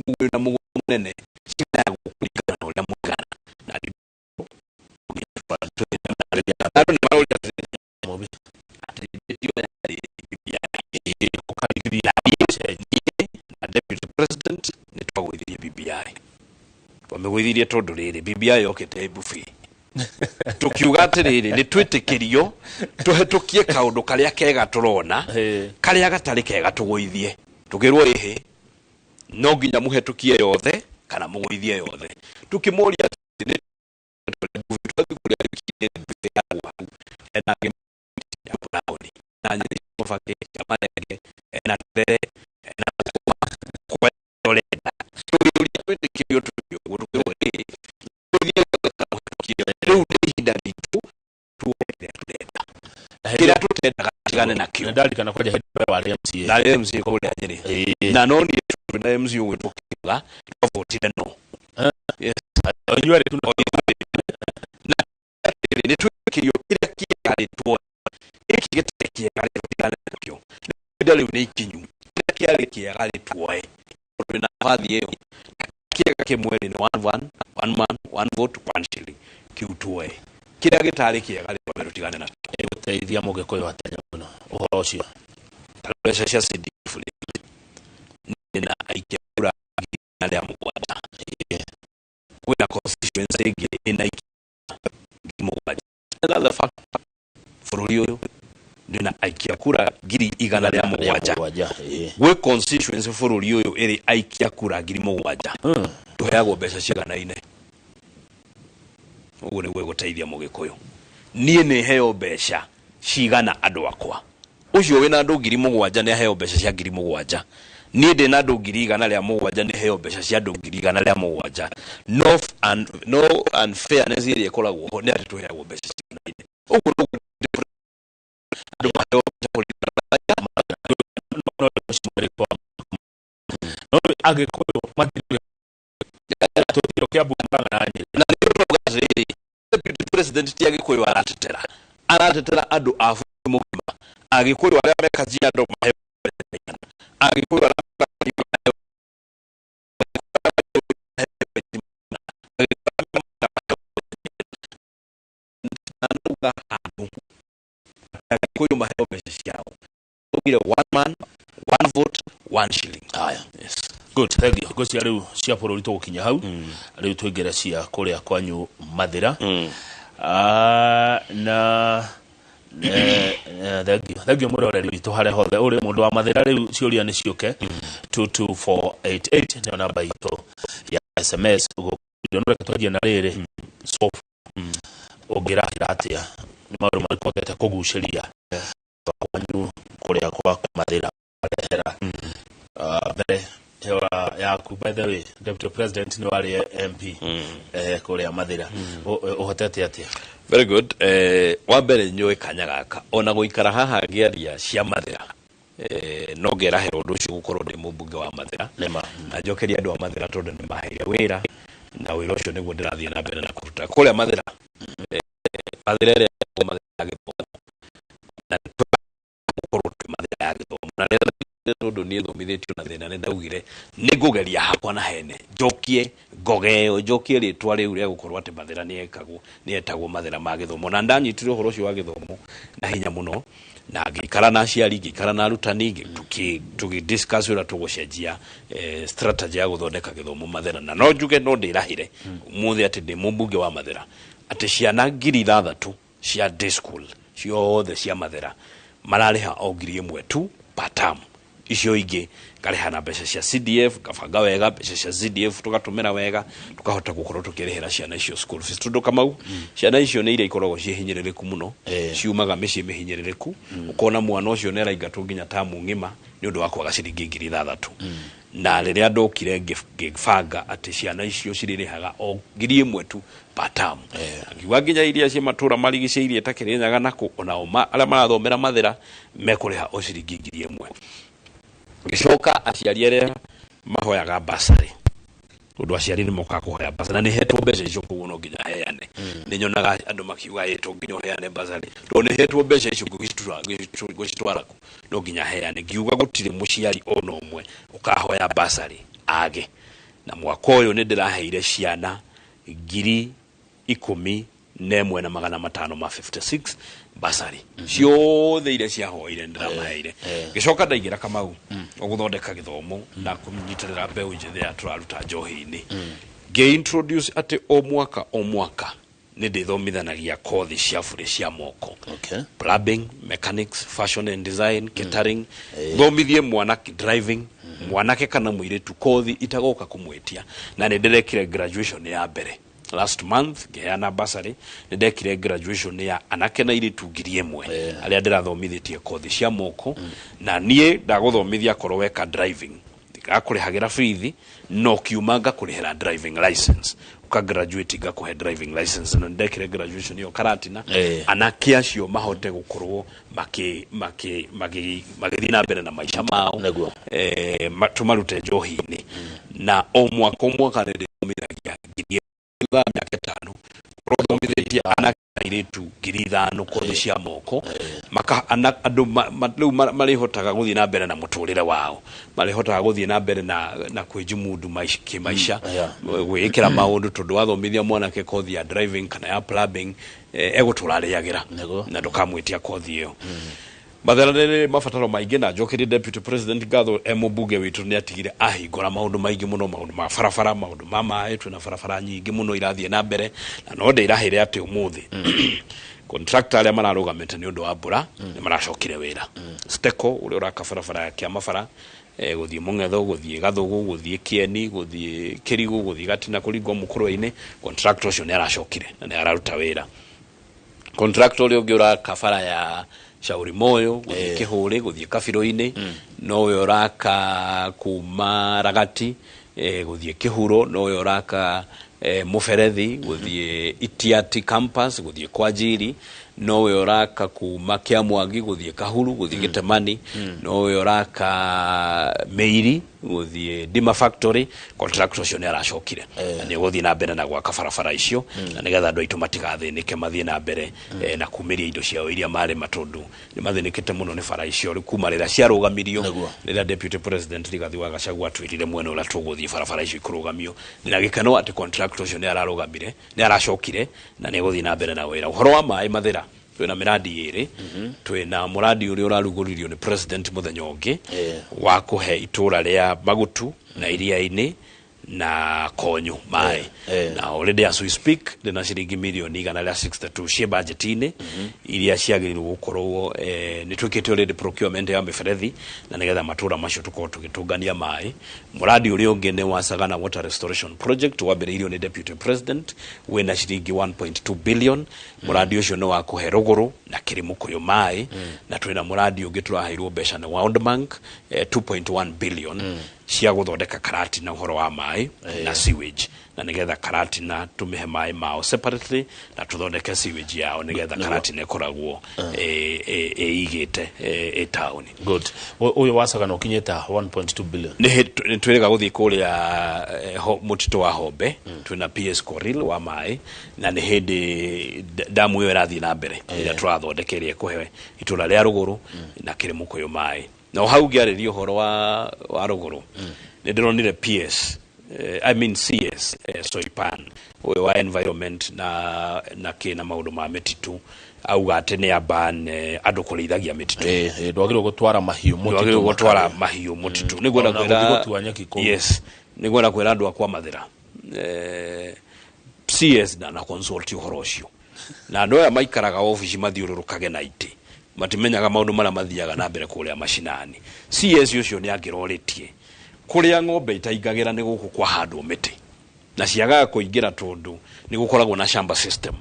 mwĩna mũgũnda mũnene, cigayagwo kũringana na ũrĩa mũigana. Na andũ nĩ maroria Mũbi. Atĩ debate ĩyo yarĩ BBI. Kũkarithia. Niĩ na deputy president nĩ twagũithirie BBI, twamĩgũithirie tondũ rĩrĩ BBI yokĩte buffet. Tũkiuga atĩrĩrĩ, nĩ twĩtĩkĩrio tũhetũkie kaũndũ karĩa kega tũrona, karĩa gatarĩ kega tũgũithie. Tũkĩrwo ĩhĩ, no nginya mũhetũkie yothe kana mũgũithie yothe. Tũkĩmoria atĩ nĩ twathiĩ kũrĩa wiki-inĩ, buffet yaragwo hau, hena ya brown na nyeni cia mabakĩ, cia marenge, hena terere, hena thũkũma, kwa ũrenda. Tũkĩũria twĩtĩkĩrio tũthiĩ ũguo, tũkĩrwo ĩĩ, tũthiĩ yothe kana mũhetũkie yothe. Rĩu nĩ ihinda ritũ tuone kĩrĩa tũrenda, kĩrĩa tũtendaga tigane nakĩo. Ndarikana kwanja hĩndĩ ĩyo warĩ MCA. Ndarĩ MCA kũrĩa Nyĩrĩ. Na no niĩ twĩna MC ũgwĩtwo Kĩuga twavotire no. Yes. O inyuĩ erĩ tu? Na nĩ twĩtĩkĩrio kĩrĩa kĩega rĩ tuone, gĩkĩ gĩtarĩ kĩega rĩ tũtigane nakĩo. Ihinda rĩu nĩ ikinyu, kĩrĩa kĩarĩ kĩega rĩ tuoe, tondũ twĩna nabathi ĩyo. Kĩega kĩmwe rĩ nĩ one, one, one man, one vote, one shilling, kĩu tuoe. Kĩrĩa gĩtarĩ kĩega rĩ, twambe tũtigane nakĩo. Ĩgũteithia mũgĩkũyũ atĩa mũno ũhoro ũcio? Mbeca cia CDF rĩ, nĩ na aikia kura 700,000. Kwĩna constituency ĩngĩ ĩna aikia 7,000. Another fact, bũrũri ũyũ ndĩna aikia kura 107,000. 7. Gwĩ constituency bũrũri ũyũ ĩrĩ aikia kura 7,000, tũheagwo mbeca ciganaine. Ũguo nĩguo ĩgũteithia mũgĩkũyũ. Niĩ nĩ heo mbeca cigana andũ akwa? Ũcio wĩna andũ 7,000 nĩ aheo mbeca cia 7,000. Niĩ ndĩna andũ 107,000, nĩ heo mbeca cia andũ 107,000. No, no unfairness ĩrĩa ĩkoragwo ho nĩ atĩ tũheagwo mbeca ciganaine. Ũguo noguo andũ maheo mbeca kũringana na No no agĩkũyũ matirĩ tũtiro kĩa Murang'a na Nyĩrĩ. Na nĩ tũrauga atĩrĩrĩ, deputy president ti agĩkũyũ aratetera, aratetera andũ a bũrũri mũgima. Agĩkũyũ arĩa me Kajiado maheo mbeca igana, agĩkũyũ arĩa me Kajiado maheo mbeca igana, agĩkũyũ arĩa me Murang'a maheo mbeca igana. Na nauga handũ agĩkũyũ maheo mbeca ciao. Augire one man, one vote, one shilling. Haya. Yes. Good, thank you. Ngwĩciria rĩu cia bũrũri tũgũkinya hau. Rĩu tũingĩre cia kũrĩa kwanyu Mathĩra. Ah, na thank you, thank you mwĩroreri witũ harĩa hothe ũrĩ. Mũndũ wa Mathĩra, rĩu ciũria nĩ ciũke. 22488 nĩyo namba itũ ya SMS. Gũkũ no reke twanjie na rĩrĩ, so ũngĩrahĩra atĩa, nĩ maũndũ marĩkũ ũhotete kũgucĩria kwanyu kũrĩa kwa Mathĩra rehera? Mbere ĩyo yaku, by the way, deputy president nĩ warĩ MP kũrĩa Mathĩra. Ũhotete atĩa? Very good. Wa mbere nyũĩ kanya gaka ona gũikara haha ngĩaria cia Mathĩra, no ngerahĩra ũndũ ũcio gũkorwo ndĩ mũmbunge wa Mathĩra. Nĩma. Na njokeria andũ a Mathĩra tondũ nĩ maheire wĩra, na wĩra ũcio nĩguo ndĩrathiĩ na mbere na kũruta kũrĩa Mathĩra. Mathĩra ĩrĩa ĩtagwo Mathĩra ya Gĩthomo, na gũkorwo twĩ Mathĩra ya Gĩthomo, na rĩrĩa tondũ niĩ thomithĩtio na thĩna, nĩ ndaugire nĩ ngũgeria hakwa na hene njokie Ngoga ĩyo njokie rĩtwa rĩu rĩa gũkorwo atĩ Mathĩra nĩ etagwo Mathĩra ma gĩthomo. Na ndanyitire ũhoro ũcio wa gĩthomo na hinya mũno, na ngĩikara na aciari, ngĩikara na arutani, tũgĩ discuss ũrĩa tũgũcenjia strategy ya gũthondeka gĩthomo Mathĩra. Na no njuge, no ndĩrahĩre ũmũthĩ atĩ ndĩ mũmbunge wa Mathĩra, atĩ ciana 6,000 cia day school ciothe cia Mathĩra mararĩha o 1,000 tu per term. Icio ingĩ ngarĩha na mbeca cia CDF, ngabanga wega mbeca cia CDF, tũgatũmĩra wega, tũkahota gũkorwo tũkĩrĩhĩra ciana icio school fees, tondũ Kamau, ciana icio nĩ iria ikoragwo ciĩ hinyĩrĩrĩku mũno, ciumaga mĩciĩ mĩhinyĩrĩrĩku. Ũkona mwana ũcio nĩ araingatwo nginya tamu ng'ima nĩ ũndũ wa kwaga ciringi 6,000. Na rĩrĩa ndokire, ngĩbanga atĩ ciana icio cirĩrĩhaga o 1,000 tu per term. Ngiuga nginya iria ciĩ matũra marigicĩirie ta Kĩrĩnyaga nakũ, onao arĩa marathomera Mathĩra mekũrĩha o ciringi 1,000. Ngĩcoka aciari arĩa mahoyaga basarĩ, tondũ aciari nĩ mokaga kũhoya basarĩ na nĩ hetwo mbeca icio, koguo no nginya heane. Nĩ nyonaga andũ makiuga, ĩ to nginya ũheane basarĩ, tondũ nĩ hetwo mbeca icio, ngũcitwara kũ? No nginya heane. Ngiuga gũtirĩ mũciari ona ũmwe ũkahoya basarĩ age. Na mwaka ũyũ nĩ ndĩraheire ciana 11,556 basarĩ ciothe iria ciahoire, ndĩramaheire. Gĩcoka ndaingĩra, Kamau, gũthondeka gĩthomo na kũnyitĩrĩra mbeũ njĩthĩ ĩrĩa tũraruta njohi-inĩ, ngĩ-introduce atĩ o mwaka o mwaka nĩ ndĩthomithanagia kothi cia bũrĩ cia moko: plumbing, mechanics, fashion and design, catering, thomithie mwana driving, mwanake kana mũirĩtu, kothi itagoka kũmwĩtia. Na nĩ ndĩrekire graduation ya mbere last month, ngĩheana bursary. Nĩ ndekire graduation ya anake na airĩtu 1,000 arĩa ndĩrathomithĩtie kothi cia moko. Na niĩ ndagũthomithia, korwo weka driving, ngakũrĩhagĩra bithi, no kiuma ngakũrĩhĩra driving license, ũka graduate ngakũhe driving license. Na ndekire graduation ĩyo Karatina, anake acio mahote gũkorwo magĩthiĩ na mbere na maica mao. Tũmarute njohi-inĩ. Na o mwaka o mwaka nĩ ndĩthomithagia ngiri, thutha wa mĩaka 5 ũrothomithĩtie anake na airĩtu 5,000 kothi cia moko. Andũ rĩu marĩhotaga gũthiĩ na mbere na mũtũrĩre wao, marĩhotaga gũthiĩ na mbere na kwĩjimundu kĩmaica, gwĩĩkĩra maũndũ, tondũ wathomithia mwanake kothi ya driving kana ya plumbing, egũtũra arĩagĩra na ndũkamwĩtia kothi ĩyo. Mathĩna nĩ mabataro maingĩ, na njokerie Deputy President ngatho. E mũmbunge witũ nĩ atigire ahingũra maũndũ maingĩ mũno, maũndũ ma barabara, maũndũ ma maĩ. Twĩna barabara nyingĩ mũno irathiĩ na mbere, na no ndĩrahĩre atĩ ũmũthĩ contractor arĩa mararũgamĩte nĩ ũndũ wa mbura nĩ maracokire wĩra. Steco ũrĩa ũraka barabara ya Kĩamabara, gũthiĩ Mũng'etho, gũthiĩ Gathũgũ, gũthiĩ Kĩeni, gũthiĩ Kĩrigũ, gũthiĩ Gatina, kũringwo Mũkũrwe-inĩ, contractor ũcio nĩ aracokire na nĩ araruta wĩra. Contractor ũrĩa ũngĩ ũraka bara ya Shauri Moyo gũthiĩ Kĩhũrĩ, gũthiĩ Kabirũ-inĩ, nowe ũraka kuma Ragati, gũthiĩ Kĩhuro, nowe ũraka Mũberethi gũthiĩ Itiati campus, gũthiĩ kwa Njiri, nowe ũraka kuma Kĩamwangi gũthiĩ Kahuru, gũthiĩ Gĩtemani, nowe ũraka Mĩiri gũthiĩ Dima Factory. Contractor ũcio nĩ aracokire na nĩ ũgũthiĩ na mbere na gwaka barabara icio, na nĩgetha andũ aitũ matigathĩnĩke mathiĩ na mbere na kumĩria indo ciao iria marĩma, tondũ nĩ mathĩnĩkĩte mũno nĩ bara icio rĩu kuma rĩrĩa ciarũgamirio. Rĩrĩa Deputy President Rigathi wa Gachagua atwĩrire mwena ũrĩa tũgũthiĩ barabara icio ikũrũgamio, ndĩna gĩkeno atĩ contractor ũcio nĩ ararũgamire, nĩ aracokire na nĩ egũthiĩ na mbere na wĩra. Ũhoro wa maĩ Mathĩra, twĩna mĩradi ĩrĩ. Twĩna mũradi ũrĩa ũrarugũririo nĩ president mũthenya ũngĩ wa kũhe itũra rĩa Magutu na Iria-inĩ na Konyo maĩ. Na already as we speak ndĩna ciringi mirioni 162 ciĩ budget-inĩ iria ciagĩrĩirwo gũkorwo, nĩ twĩkĩte already procurement ya mĩberethi, na nĩgetha matũra macio tũkorwo tũgĩtũngania maĩ. Mũradi ũrĩa ũngĩ nĩ wa Sagana Water Restoration Project, wambĩrĩirio nĩ Deputy President, wĩna ciringi 1.2 billion. Mũradi ũcio nĩ wa kũhe Rũgũrũ na Kĩrĩmũkũyũ maĩ. Na twĩna mũradi ũngĩ tũraheirwo mbeca nĩ World Bank, 2.1 billion cia gũthondeka Karatina, ũhoro wa maĩ na sewage, na nĩgetha Karatina tũmĩhe maĩ mao separately na tũthondeke sewage yao, nĩgetha Karatina ĩkoragwo ĩigĩte ĩ taũni. Good. Ũyũ wa Sagana ũkinyĩte 1.2 billion? Nĩ twĩrĩga gũthiĩ kũrĩa mũtitũ wa Hombe. Twĩna PS Koril wa maĩ, na nĩ hĩndĩ damu ĩyo ĩrathiĩ na mbere ĩrĩa tũrathondeka, ĩrĩa ĩkũhe itũra rĩa Rũgũrũ na Kĩrĩmũkũyũ maĩ. Na o hau ngĩarĩria ũhoro wa Rũgũrũ, nĩ ndĩronire PS I mean CS Soipan ũyũ wa environment na kĩ na maũndũ ma mĩtitũ auga atĩ nĩ aban andũ kũrĩithagia mĩtitũ. Ndwagĩrĩirwo gũtwara mahiũ mũtitũ. Ndwagĩrĩirwo gũtwara mahiũ mũtitũ. Nĩngwenda Ona kwĩra gũthiĩ gũtua nyeki kũu. Yes, nĩngwenda kwĩra andũ akwa Mathĩra, CS ndana consult ũhoro ũcio, na andũ aya maikaraga obici mathiũrũrũkage na itĩ matimenyaga maũndũ marĩa mathiaga na mbere kũrĩa macinani. CS ũcio nĩ angĩrorĩtie kũrĩa ng'ombe itaingagĩra nĩ gũkũ kwahandwo mĩtĩ na ciagaga kũingĩra tondũ nĩ gũkoragwo na shamba system.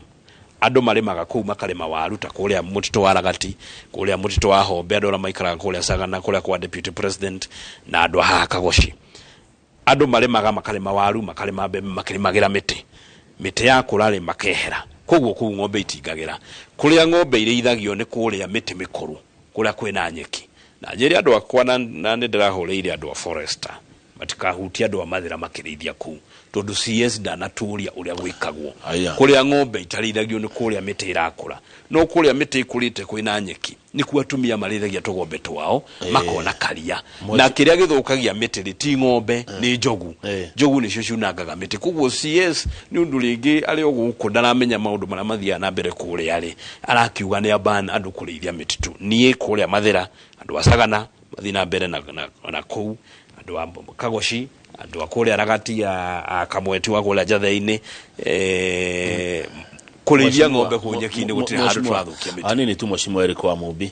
Andũ marĩmaga kũu makarĩma waru ta kũrĩa mũtitũ wa Ragati, kũrĩa mũtitũ wa Hombe, andũ arĩa maikaraga kũrĩa Sagana, kũrĩa kwa deputy president na andũ a haha Kagoci. Andũ marĩmaga makarĩma waru, makarĩma mbembe, makĩrĩmagĩra mĩtĩ. Mĩtĩ yakũra rĩ makehera. Koguo kũu ng'ombe itingagĩra. Kũrĩa ng'ombe irĩithagio nĩ kũrĩa mĩtĩ mĩkũrũ, kũrĩa kwĩna nyeki. Na njĩre andũ akwa na nĩ ndĩrahũrĩire andũ a forester matikahutie andũ a Mathĩra makĩrĩithia kũu tondũ CS ndanatũria ũrĩa gwĩkagwo. Kũrĩa ng'ombe itarĩithagio nĩ kũrĩa mĩtĩ ĩrakũra. No kũrĩa mĩtĩ ĩkũrĩte kwĩna nyeki nĩkuo atumia marĩithagia tũgombe twao makona karia. Na kĩrĩa gĩthũkagia mĩtĩ rĩ ti ng'ombe, nĩ njogu. Njogu nĩcio ciunangaga mĩtĩ. Koguo CS nĩ ũndũ rĩngĩ arĩ o gũkũ ndaramenya maũndũ marĩa mathiaga na mbere kũrĩa rĩ, arakiuga nĩ aban andũ kũrĩithia mĩtitũ. Niĩ kũrĩa Mathĩra andũ a Sagana mathiĩ na mbere na kũu, andũ a Kagoci, andũ a kũrĩa Ragati, a Kamweti wa kũrĩa Njatheinĩ, kũrĩithia ng'ombe kũu nyeki-inĩ gũtirĩ handũ tũrathũkia mĩtĩ. Anini tu Mheshimiwa Eric wa Mũmbi,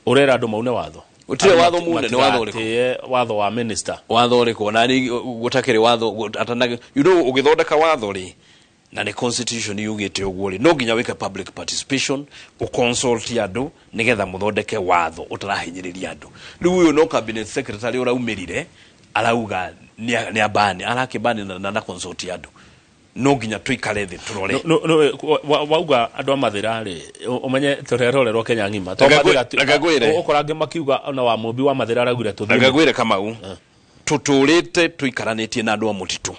ũrera andũ maune watho? Gũtirĩ watho mune, nĩ watho ũrĩkũ? Matigatĩye watho wa minister. Watho ũrĩkũ? Na ni gũtakĩrĩ watho, you know, ũgĩthondeka watho rĩ, na nĩ constitution yugĩte ũguo rĩ, no nginya wĩke public participation, ũconsult andũ nĩgetha mũthondeke watho ũtarahinyĩrĩria andũ. Rĩu ũyũ no cabinet secretary ũraumĩrire arauga nĩ abani, arakĩbani na consult andũ. No nginya tũikare thĩ tũrore. Wauga andũ a Mathĩra rĩ, ũmenye tũrerorerwo Kenya ng'ima. To Mathĩra tu- Reke ngwĩre. Ũkora angĩ makiuga ona wa Mũmbi wa Mathĩra araugire tũthiĩ. Reke ngwĩre Kamau, tũtũrĩte tũikaranĩtie na andũ a mũtitũ,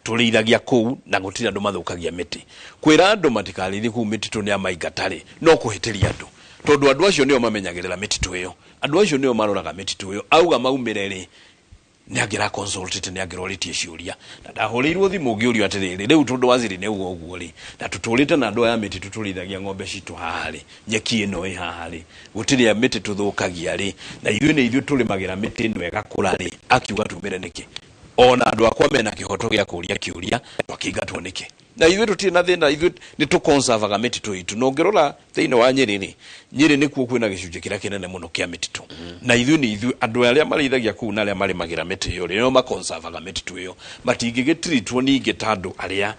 tũrĩithagia kũu na gũtirĩ andũ mathũkagia mĩtĩ. Kwĩra andũ matikarĩithie kũu mĩtitũ nĩ amaingata rĩ, no kũhĩtĩria andũ, tondũ andũ acio nĩo mamenyagĩrĩra mĩtitũ ĩyo, andũ acio nĩo maroraga mĩtitũ ĩyo. Auga maumĩre rĩ, nĩ angĩra consulted, nĩ angĩrorĩtie ciũria. Na ndahũrĩirwo thimũ ngĩũrio atĩrĩrĩ, rĩu tondũ waziri nĩ auga ũguo rĩ, na tũtũrĩte na andũ aya mĩtitũ tũrĩithagia ng'ombe citũ haha rĩ, nyeki ĩno ĩ haha rĩ, gũtirĩ mĩtĩ tũthũkagia rĩ, na ithuĩ nĩ ithuĩ tũrĩmagĩra mĩtĩ ĩno ĩgakũra rĩ, akiuga tumĩre nĩkĩ? Ona andũ akwa mena kĩhoto gĩa kũria kĩũria, twakĩingatwo nĩkĩ? Na ithuĩ tũtirĩ na thĩna, ithuĩ nĩ tũconservaga mĩtitũ itũ. Na ũngĩrora thĩinĩ wa Nyĩrĩ rĩ, Nyĩrĩ nĩkuo kwĩna gĩcunjĩ kĩrĩa kĩnene mũno kĩa mĩtitũ. Na ithuĩ nĩ ithuĩ andũ arĩa marĩithagia kũu na arĩa marĩmagĩra mĩtĩ ĩyo rĩ, nĩo maconservaga mĩtitũ ĩyo. Matingĩgĩtiritwo ningĩ ta andũ arĩa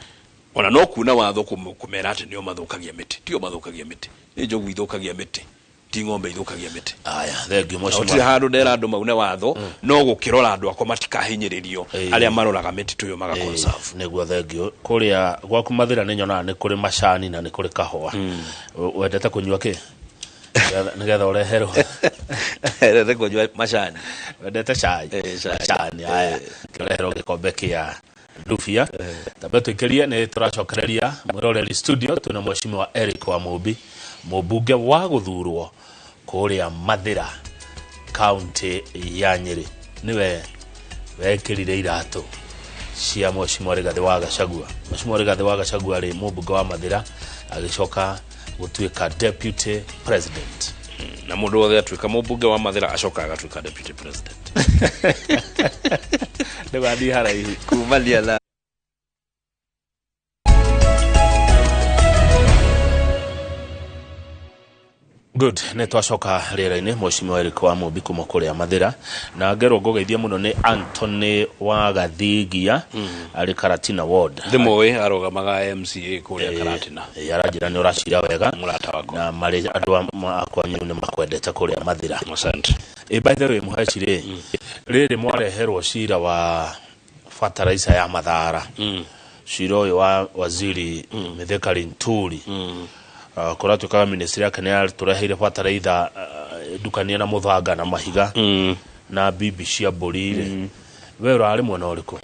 ona no kuna watho kũmera atĩ nĩo mathũkagia mĩtĩ. Tio mathũkagia mĩtĩ, nĩ njogu ithũkagia mĩtĩ, ti ng'ombe ithũkagia mĩtĩ. Aya, thank you, Mheshimiwa. Gũtirĩ handũ ndera andũ maune watho, no gũkĩrora andũ akwa matikahinyĩrĩrio, arĩa maroraga mĩtitũ ĩyo maga conserve. Nĩguo, thank you. Kũrĩa gwaku Mathĩra nĩ nyonaga nĩ kũrĩ macani na nĩ kũrĩ kahũa. Wendete kũnyua kĩ? Nĩgetha ũreherwo. Wendete kũnyua macani. Wendete cai? Cai. Macani, aya. Kĩreherwo gĩkombe kĩa ndubia. Tambe tũikĩrie, nĩ tũracokereria mwĩroreri studio, twĩna Mheshimiwa Eric wa Mũmbi, mũmbunge wa gũthurwo kũrĩa Mathĩra, kaunti ya Nyĩrĩ. Nĩwe wekĩrire iratũ cia Mheshimiwa Rigathĩ wa Gachagua. Mheshimiwa Rigathĩ wa Gachagua rĩ mũmbunge wa Mathĩra, agĩcoka gũtuĩka deputy president. Na mũndũ wothe atuĩka mũmbunge wa Mathĩra acokaga agatuĩka deputy president. Ndũgathiĩ haraihu. Kumania na Good, nĩ twacoka rĩera-inĩ Mheshimiwa Eric wa Mũmbi kuma kũrĩa Mathĩra, na ngerwo ngũgeithie mũno nĩ Anthony wa Gathigia arĩ Karatina Ward. Ndĩmũĩ, arũgamaga MCA kũrĩa Karatina. Aranjĩra nĩ ũracira wega. Mũrata wakwa. Na marĩ andũ akwanyu nĩ makwendete kũrĩa Mathĩra. Asante. By the way, Mũheci rĩ, rĩrĩ mwareherwo cira wa fertilizer ya Mathara. Cira ũyũ wa waziri Mithika Linturi. Kũratuĩkaga ministry yake nĩ yatũreheire fertilizer, ndukanie na mũthanga na mahiga na bibi cia mbũri rĩ. We ũrarĩ mwena ũrĩkũ?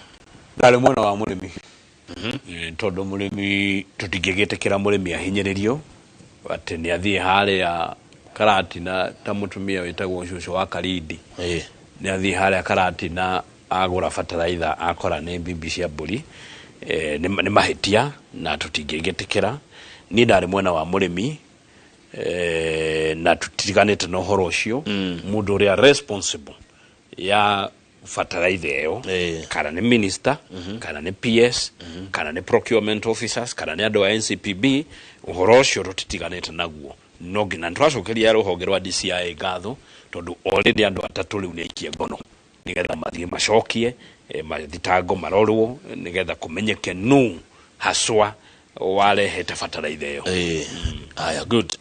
Ndarĩ mwena wa mũrĩmi. Tondũ mũrĩmi tũtingĩgĩtĩkĩra mũrĩmi ahinyĩrĩrio atĩ nĩ athiĩ harĩa Karatina ta mũtumia wĩtagwo cũcũ wa Karindi. Nĩ athiĩ harĩa Karatina Agũra bataraitha akora nĩ mbimbi cia mbũri, nĩ mahĩtia na tũtingĩgĩtĩkĩra. Niĩ ndarĩ mwena wa mũrĩmi, na tũtiganĩte na ũhoro ũcio. Mũndũ ũrĩa responsible ya bataraitha ĩyo, kana nĩ minister, kana nĩ PS, kana nĩ procurement officers, kana nĩ andũ a NCPB, ũhoro ũcio tũtitiganĩte naguo. No nginya nĩtwacokeria rũhonge rwa DCI ngatho, tondũ already andũ atatũ rĩu nĩ aikie ngono nĩgetha mathiĩ macokie mathitango marorwo nĩgetha kũmenyeke nũ haswa warehete bataraitha ĩyo. Aya, good.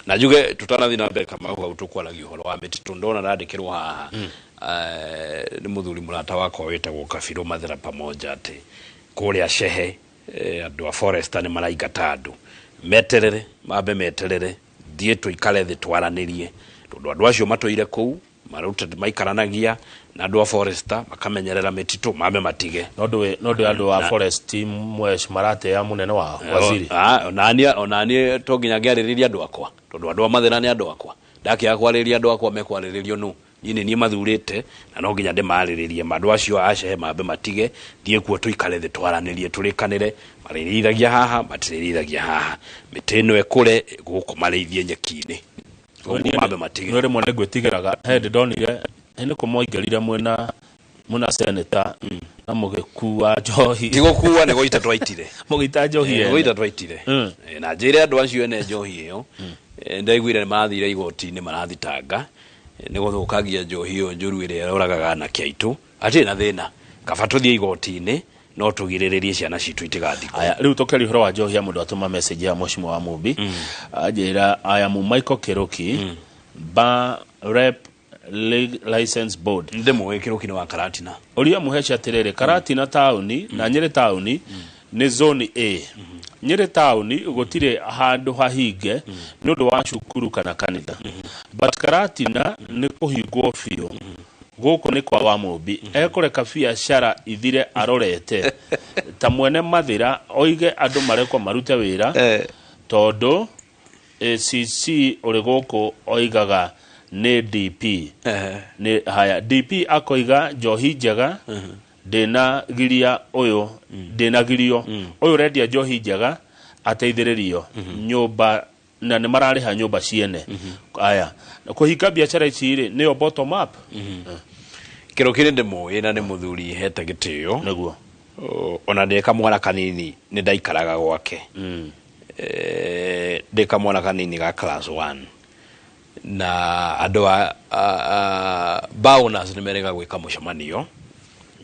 Na njuge tutanathi na mbere, Kamau, hau tũkwaragia ũhoro wa mĩtitũ, ndona randĩkĩrwo haha nĩ mũthuri mũrata wakwa wĩtagwo Kabirũ Mathera pamoja atĩ kũrĩa Cehe, andũ a forester nĩ maraingata andũ. Meterere, mambe meterere thiĩ tũikare thĩ twaranĩrie, tondũ andũ acio matũire kũu marutĩte maikaranagia na andũ a forester makamenyerera mĩtitũ, mambe matige. No ndũ andũ a forest mwesh maratea mũnene wao waziri. Ah, onani to nginya ngĩarĩrĩria andũ akwa, tondũ andũ a Mathĩra nĩ andũ akwa. Ndakĩaga kwarĩrĩria andũ akwa, mekwarĩrĩrio nũ? Niĩ nĩ niĩ mathurĩte na no nginya ndĩmarĩrĩrie. Andũ acio a Cehe mambe matige, thiĩ kuo tũikare thĩ twaranĩrie, tũrĩkanĩre marĩrĩithagia haha, matirĩrĩithagia haha, mĩtĩ ĩno ĩkũre gũkũ, marĩithie nyeki-inĩ. Koguo mambe matige. No rĩmwe nĩ ngwĩtigĩraga. He ndĩ ndonire nĩ kũmwaingĩrire mwĩna senator na mũgĩkua njohi. Ti gũkua, nĩ gũita twaitire. Mũgĩita njohi ene. Gũita twaitire. Na njĩre andũ acio ene njohi ĩyo, ndaiguire nĩ marathire igoti-inĩ marathitanga nĩ gũthũkangia njohi ĩyo njũru ĩrĩa yũragaga anake aitũ. Hatirĩ na thĩna, kaba tũthiĩ igoti-inĩ no tũgirĩrĩrie ciana citũ itigathikwo. Aya, rĩu tũkĩaria ũhoro wa njohi ya mũndũ atũma message ya mheshimiwa wa Mumbi, anjĩra, "I am Michael Kiruki, bar rep League License Board." Ndĩmũĩ Kĩrũki, nĩ wa Karatina. Ũria mũheci atĩrĩrĩ, Karatina taũni na Nyĩrĩ taũni nĩ zone A. Nyĩrĩ taũni gũtirĩ handũ hahinge nĩ ũndũ wa cukuru kana kanitha, but Karatina nĩ kũhingwo biũ. Gũkũ nĩ kwa wa Mũmbi, ekũreka biacara ithire arorete ta mwene Mathĩra oige andũ marekwo marute wĩra, tondũ ACC ũrĩ gũkũ oigaga nĩ DP nĩ haya DP akoiga njohi njega ndĩna giria ũyũ, ndĩna girio ũyũ ũrendia njohi njega ateithĩrĩrio nyũmba na nĩ mararĩha nyũmba ciene. Aya, kũhinga biacara ici rĩ, nĩyo bottom up. Kĩrũki nĩ ndĩmũĩ na nĩ mũthuri hete gĩtĩo. Ona ndĩ kamwana kanini nĩ ndaikaraga gwake. Ndĩ kamwana kanini ga class 1 na andũ a bar owners nĩ merega gwĩka mũcemanio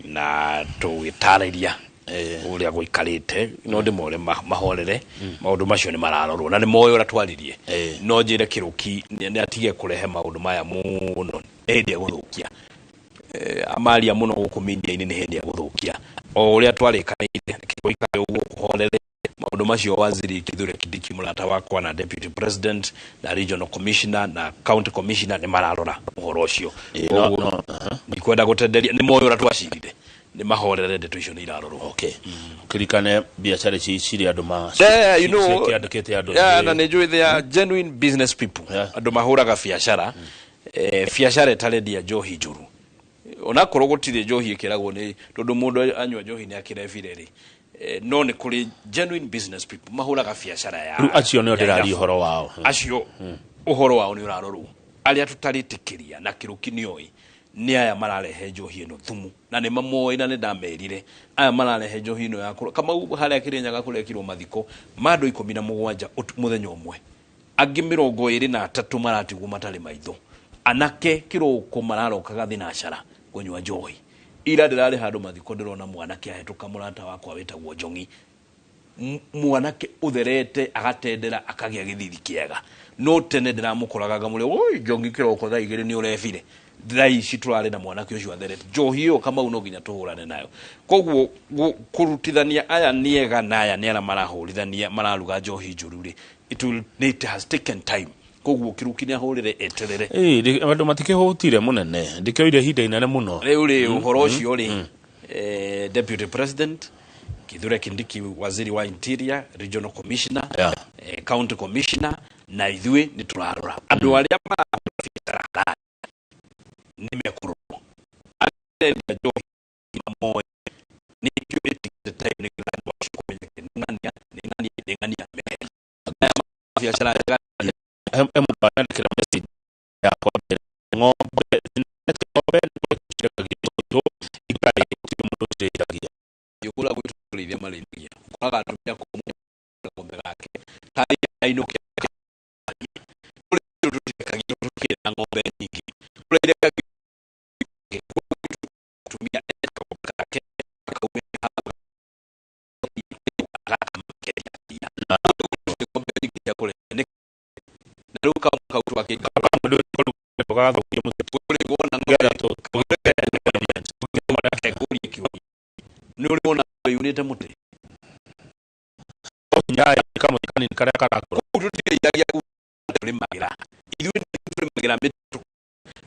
na tũgĩtarĩria ũrĩa gũikarĩte, no ndĩmore mahorere, maũndũ macio nĩ mararorwo na nĩ moĩ ũrĩa twaririe. No njĩre Kĩrũki nĩ atige kũrehe maũndũ maya mũno, nĩ hĩndĩ egũthũkia. Amaria mũno gũkũ media-inĩ, nĩ hĩndĩ egũthũkia o ũrĩa twarĩkanĩire. Gũikare ũguo kũhorere maũndũ macio. Waziri Kithure Kindiki mũrata wakwa na deputy president na regional commissioner na county commissioner nĩ mararora ũhoro ũcio. No, Koguo, no, aha. ndikwenda gũtenderia, nĩ moĩ ũrĩa twacirire, nĩ mahorere, ndeto icio nĩ irarorwo. Okay, kirikane biacara ici cirĩ andũ ma Yeah, you know, ciandĩkĩte andũ yeah, aingĩ. Na nĩ njũĩ they are genuine business people. Andũ mahũraga biacara, biacara ĩtarendia njohi njũru, onakorwo gũtirĩ njohi ĩkĩragwo nĩ tondũ mũndũ anyua njohi nĩ akĩrebire rĩ, no nĩ kũrĩ genuine business people mahũraga biacara ya Rĩu acio nĩo ya ndĩraria irabu. ũhoro wao. Acio ũhoro wao nĩ ũrarorwo. Arĩa tũtarĩtĩkĩria na Kĩrũki nĩoĩ nĩ aya mararehe njohi ĩno thumu, na nĩ mamoĩ na nĩ ndamerire aya mararehe njohi ĩno ya kũrũ Kamau harĩa Kĩrĩnyaga kũrekirwo mathiko ma andũ 17 mũthenya ũmwe, angĩ 23 maratigwo matarĩ maitho, anake kĩroko mararokaga thinacara kũnyua njohi. Ira ndĩrarĩ handũ mathiko, ndĩrona mwanake ahĩtũka, mũrata wakwa wĩtagwo Njong'i, mwanake ũtherete agatendera akagĩa gĩthithi kĩega, no tene ndĩramũkoraga ngamũrĩa, "Oi Njongi, kĩroko thaa 2 nĩ ũrebire." Thaa ici tũrarĩ na mwanake ũcio atherete njohi ĩyo. Kamau, no nginya tũhũrane nayo. Koguo kũrutithania aya nĩ ega na aya nĩ arĩa marahũrithania mararuga njohi njũru rĩ, it has taken time. Koguo Kĩrũki nĩ ahũrĩre eterere. Ĩĩ, andũ matikĩhũtire mũnene, ndĩkĩoire ihinda inene mũno. Rĩu rĩ, ũhoro ũcio rĩ, deputy president Kithure Kindiki, waziri wa interior, regional commissioner, county commissioner na ithuĩ nĩ tũrarora andũ arĩa marahũra biacara halali nĩ mekũrorwo. Marendia njohi mamoe nĩkĩo ĩtigĩte time nĩgetha andũ acio kũmenya nĩ ng'ania nĩ ng'ania nĩ ng'ania meherie aya mabiacara njega. He mũndũ arandĩkĩra message yakwa mbere ng'ombe ng'ombe nĩcirekagio ikarĩa, gũtirĩ mũndũ ũcirĩithagia. Kũrĩa gwitũ kũrĩithia marĩithagia, ũkoraga atumia kũu ng'ombe gake karĩa ainũke kũrĩa tũtirekagia, tũtikĩrĩ na ng'ombe nyingĩ kũrĩa irekagio. Atumia kagombe gake kaume hau agakamakeria ng'ombe nyingĩ cia kũrĩa na rĩu kamwe kau twakĩinga. Gagathũkia mũtĩ. Kũrĩ wona ng'ombe Nĩgetha tũgĩte environment. Ngũrie kĩũria, nĩ ũrĩ wona ng'ombe yunĩte mũtĩ? Nyaĩ kamũtĩ kanini karĩa karakũra. Kũu tũtirĩithagia, kũu tũrĩmagĩra ithuĩ nĩ tũrĩmagĩra mĩtĩ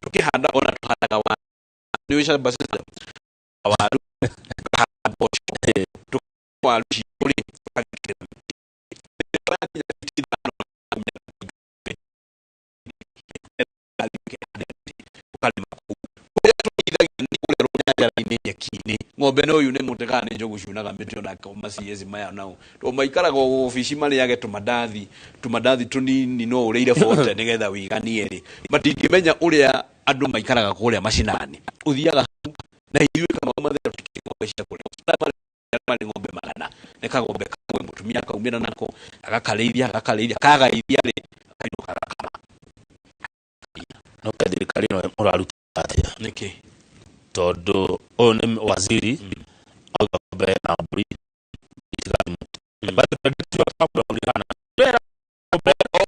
tũkĩhanda, ona tũhandaga waru, nĩ ũĩ shamba system, waru tũkahanda mboco, waru citũ rĩ tũkagĩkĩra mĩtĩ. Rĩrĩa yakinya fiti 5 ũkarĩma kũu kũrĩa tũrĩithagia nĩ kũrĩa rũnyanjara-inĩ nyeki-inĩ. Ng'ombe no yune mũtĩ kana nĩ njogu ciunaga mĩtĩ? Ona macieci maya nao to maikaraga o obici marĩage tũmandathi tũmandathi tũnini, no ũrĩire bote nĩgetha wĩiganie rĩ, matingĩmenya ũrĩa andũ maikaraga kũrĩa macinani. Ũthiaga hau na ithuĩ Kamau Mathera tũtikĩrĩ ng'ombe cia kũrĩa. Arĩa marĩ ng'ombe 100 nĩ kagombe kamwe mũtumia akaumĩra nako agakarĩithia agakarĩithia kagaithia rĩ akainũka agakama. No ke thirikari ĩno mũraruta atĩa? Nĩkĩ? Tondũ ũyũ nĩ waziri auga ng'ombe na mbũri itigathiĩ mũtĩ. But the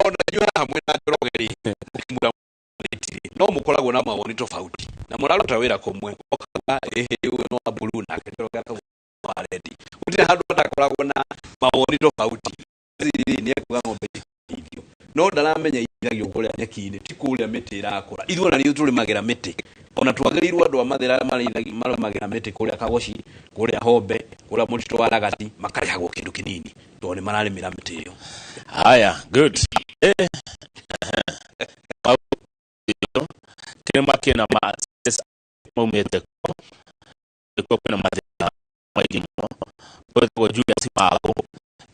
Ona inyuĩ haha mwĩna Njoroge rĩ, mũkĩmwĩra mũrĩtirĩ no mũkoragwo na mawoni tofauti na mũraruta wĩra kũmwe, ũkauga ĩhĩ ũyũ nĩ wa blue nake Njoroge akauga nĩ wa red. Gũtirĩ handũ hatakoragwo na mawoni tofauti. Waziri rĩ nĩ ekuga ng'ombe itirĩithio, no ndaramenya irĩithagio kũrĩa nyeki-inĩ, ti kũrĩa mĩtĩ ĩrakũra. Ithuĩ ona nĩ tũrĩmagĩra mĩtĩ, ona twagĩrĩirwo andũ a Mathĩra arĩa marĩithagia marĩmagĩra mĩtĩ kũrĩa Kagoci, kũrĩa Hombe, kũrĩa mũtitũ wa Ragati, makarĩhagwo kĩndũ kĩnini tondũ nĩ mararĩmĩra mĩtĩ ĩyo. Haya, good. Mau kĩrĩma kĩna ma maumĩte kuo nĩkuo kwĩna mathĩna maingĩ mũno. Gwĩtagwo Julius Mago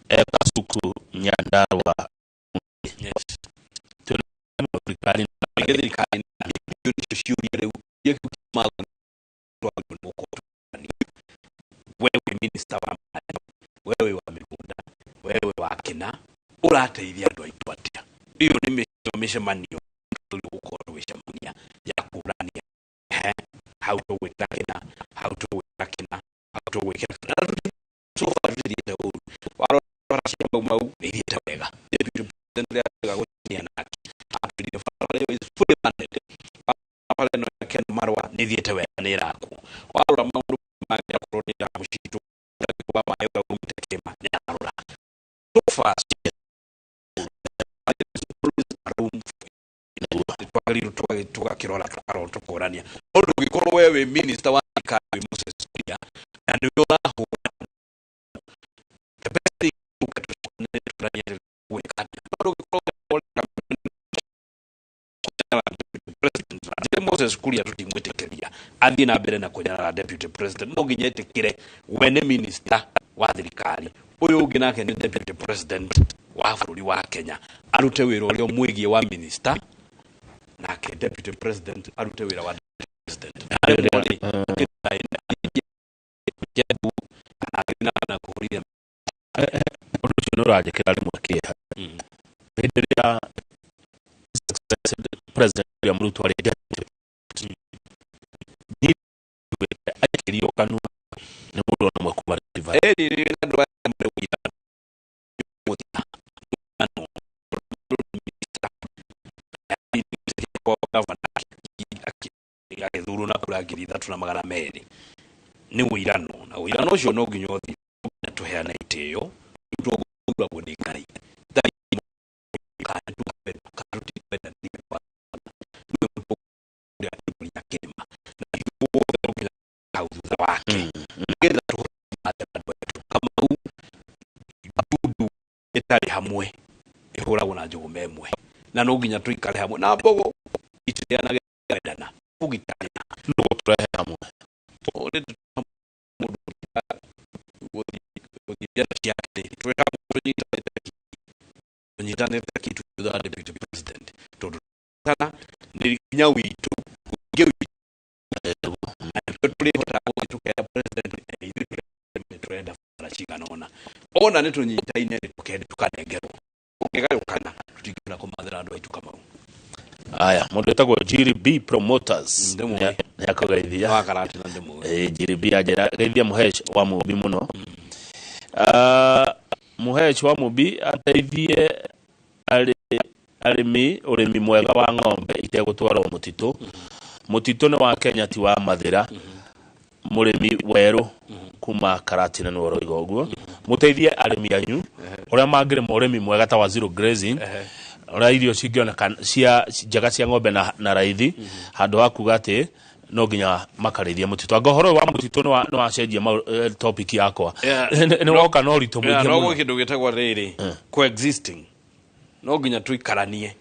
e Kasuku, Nyandarua. Twĩna thirikari. Ningĩ thirikari nĩcio ciũria rĩu kĩu kĩmago twagĩrĩirwo nĩ gũkorwo tũkĩũrania. Wewe wĩ minister wa maĩ, wewe wĩ wa mĩgũnda, wewe wĩ wa kĩna, ũrateithia andũ aitũ atĩa? Ĩyo nĩ mĩcemanio twagĩrĩirwo gũkorwo tũgĩcemania ya kũrania he hau tũgwĩkĩra kĩna, hau tũgwĩkĩra kĩna, hau tũgwĩkĩra kĩna. Na so far tũtithiĩte ũru. Warora cia Mau Mau nĩ ithiĩte wega. Deputy President ũrĩa twega gũcemania nake atwĩrire barabara ĩyo is fully funded. Barabara ĩno ya Ken Marwa nĩ ithiĩte wega, nĩ ĩrakwo. Warora maũndũ mangĩ akorwo nĩ ndamu citũ wa maĩ ũrĩa umĩte kĩrĩma nĩ ararora. So far room twagĩrĩirwo tũgakĩrora tũkarora tũkorania no ndũngĩkorwo we wĩ minister wa thirikari wĩ Moses Kuria na nĩwe ũrahũra. The best thing ũke tũcokanĩrĩre tũranie gwĩka atĩa, no ndũngĩkorwo president Njĩrĩ Moses Kuria tũtingwĩtĩkĩria athiĩ na mbere na kũnyarara deputy president. No nginya ĩtĩkĩre we nĩ minister wa thirikari, ũyũ ũngĩ nake nĩ deputy president wa bũrũri wa Kenya, arute wĩra ũrĩa mwĩgiĩ wa minister nake deputy president arute wĩra wa deputy president. Aremwo rĩ, Jebu kana athiĩ na mbere na kũhũrithia. Ũndũ ũcio nĩ ũranjĩkĩra rĩmwe kĩeha hĩndĩ ĩrĩa President William Ruto arĩ deputy, niĩ nduĩte aikĩrio kanua nĩ mũndũ ona ũmwe kuma Rift Valley. Ĩni nĩ andũ aya marĩ ũira mũthia agĩthurwo na kura 3200 nĩ ũirano, na ũirano ũcio no nginya ũthiĩ na tũheane itĩo tũgũthuragwo nĩ Ngai. Ngai kana tũkwenda kana tũtikwenda nĩwe mũtongoria wa kĩrĩma na ithuothe no nginya hau thutha wake nĩgetha tũhote andũ aitũ. Kamau, ndundu ĩtarĩ hamwe ĩhũragwo na njũgũma ĩmwe, na no nginya tũikare hamwe na mbogo itirĩanage wendana kũgitana. Nũ gũtũrehe hamwe? Tũtũrĩte mũndũ gũthiĩ biacara ciake rĩ, twĩ hamwe tũnyitanĩte kitu thutha wa deputy president, tondũ kana nĩ hinya witũ, ũingĩ witũ, na nĩkĩo tũrĩhotaga gũthiĩ tũkera president, ithuĩ nĩ tũrenda bara cigana ũna, ona nĩ tũnyitaine rĩ, tũkende tũkanengerwo, ũngĩgayũkana tũtingĩhota kũmathĩra andũ aitũ, Kamau. Aya, mũndũ wĩtagwo Jiri B Promoters. Ndĩmũĩ. Nĩ akũgeithia. Wa Karatina, ndĩmũĩ. Jiri B anjĩra geithia Mũhesh wa Mũmbi mũno. Mũhesh wa Mũmbi ateithie arĩmi ũrĩmi mwega wa ng'ombe itegũtwarwo mũtitũ. Mũtitũ nĩ wa Kenya, ti wa Mathĩra. Mũrĩmi werũ kuma Karatina nĩwe ũroiga ũguo. Mũteithie arĩmi anyu ũrĩa mangĩrĩma ũrĩmi mwega ta wa zero grazing, ũrĩa irio cingĩoneka cia njega cia ng'ombe na raithi, handũ ha kuga atĩ no nginya makarĩithia mũtitũ. Anga ũhoro ũyũ wa mũtitũ nĩ wacenjia topic yakwa. Nĩ woka na ũritũ mũingĩ No mũno. Gwĩ kĩndũ gĩtagwo rĩrĩ, coexisting. No nginya tũikaranie,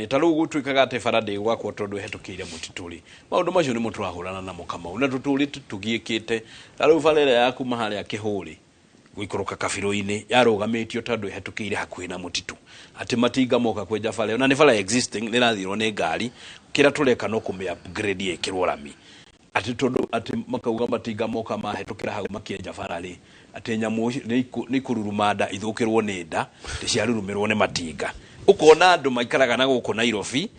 ta rĩu gũtuĩkaga atĩ bara ndĩgwakwo tondũ ĩhetũkĩire mũtitũ rĩ, maũndũ macio nĩmo tũrahũrana namo, Kamau, na tũtũrĩte tũgiĩkĩte. Ta rĩu bara ĩrĩa ya kuma harĩa Kĩhũrĩ gũikũrũka kabirũ-inĩ yarũgamĩtio tondũ ĩhetũkĩire hakuhĩ na mũtitũ, atĩ matinga moka kwenja bara ĩyo, na nĩ bara existing, nĩ ĩrathirwo nĩ ngari. Kĩrĩa tũreka no kũmĩ upgrade ĩkĩrwo rami, atĩ tondũ atĩ makauga matinga moka mahĩtũkĩra hau makĩenja bara rĩ, atĩ nyamũ nĩ ikũruruma nda, ithũkĩrwo nĩ nda, atĩ ciarurumĩrwo nĩ matinga. Ũkona andũ maikaraga na gũkũ Nairobi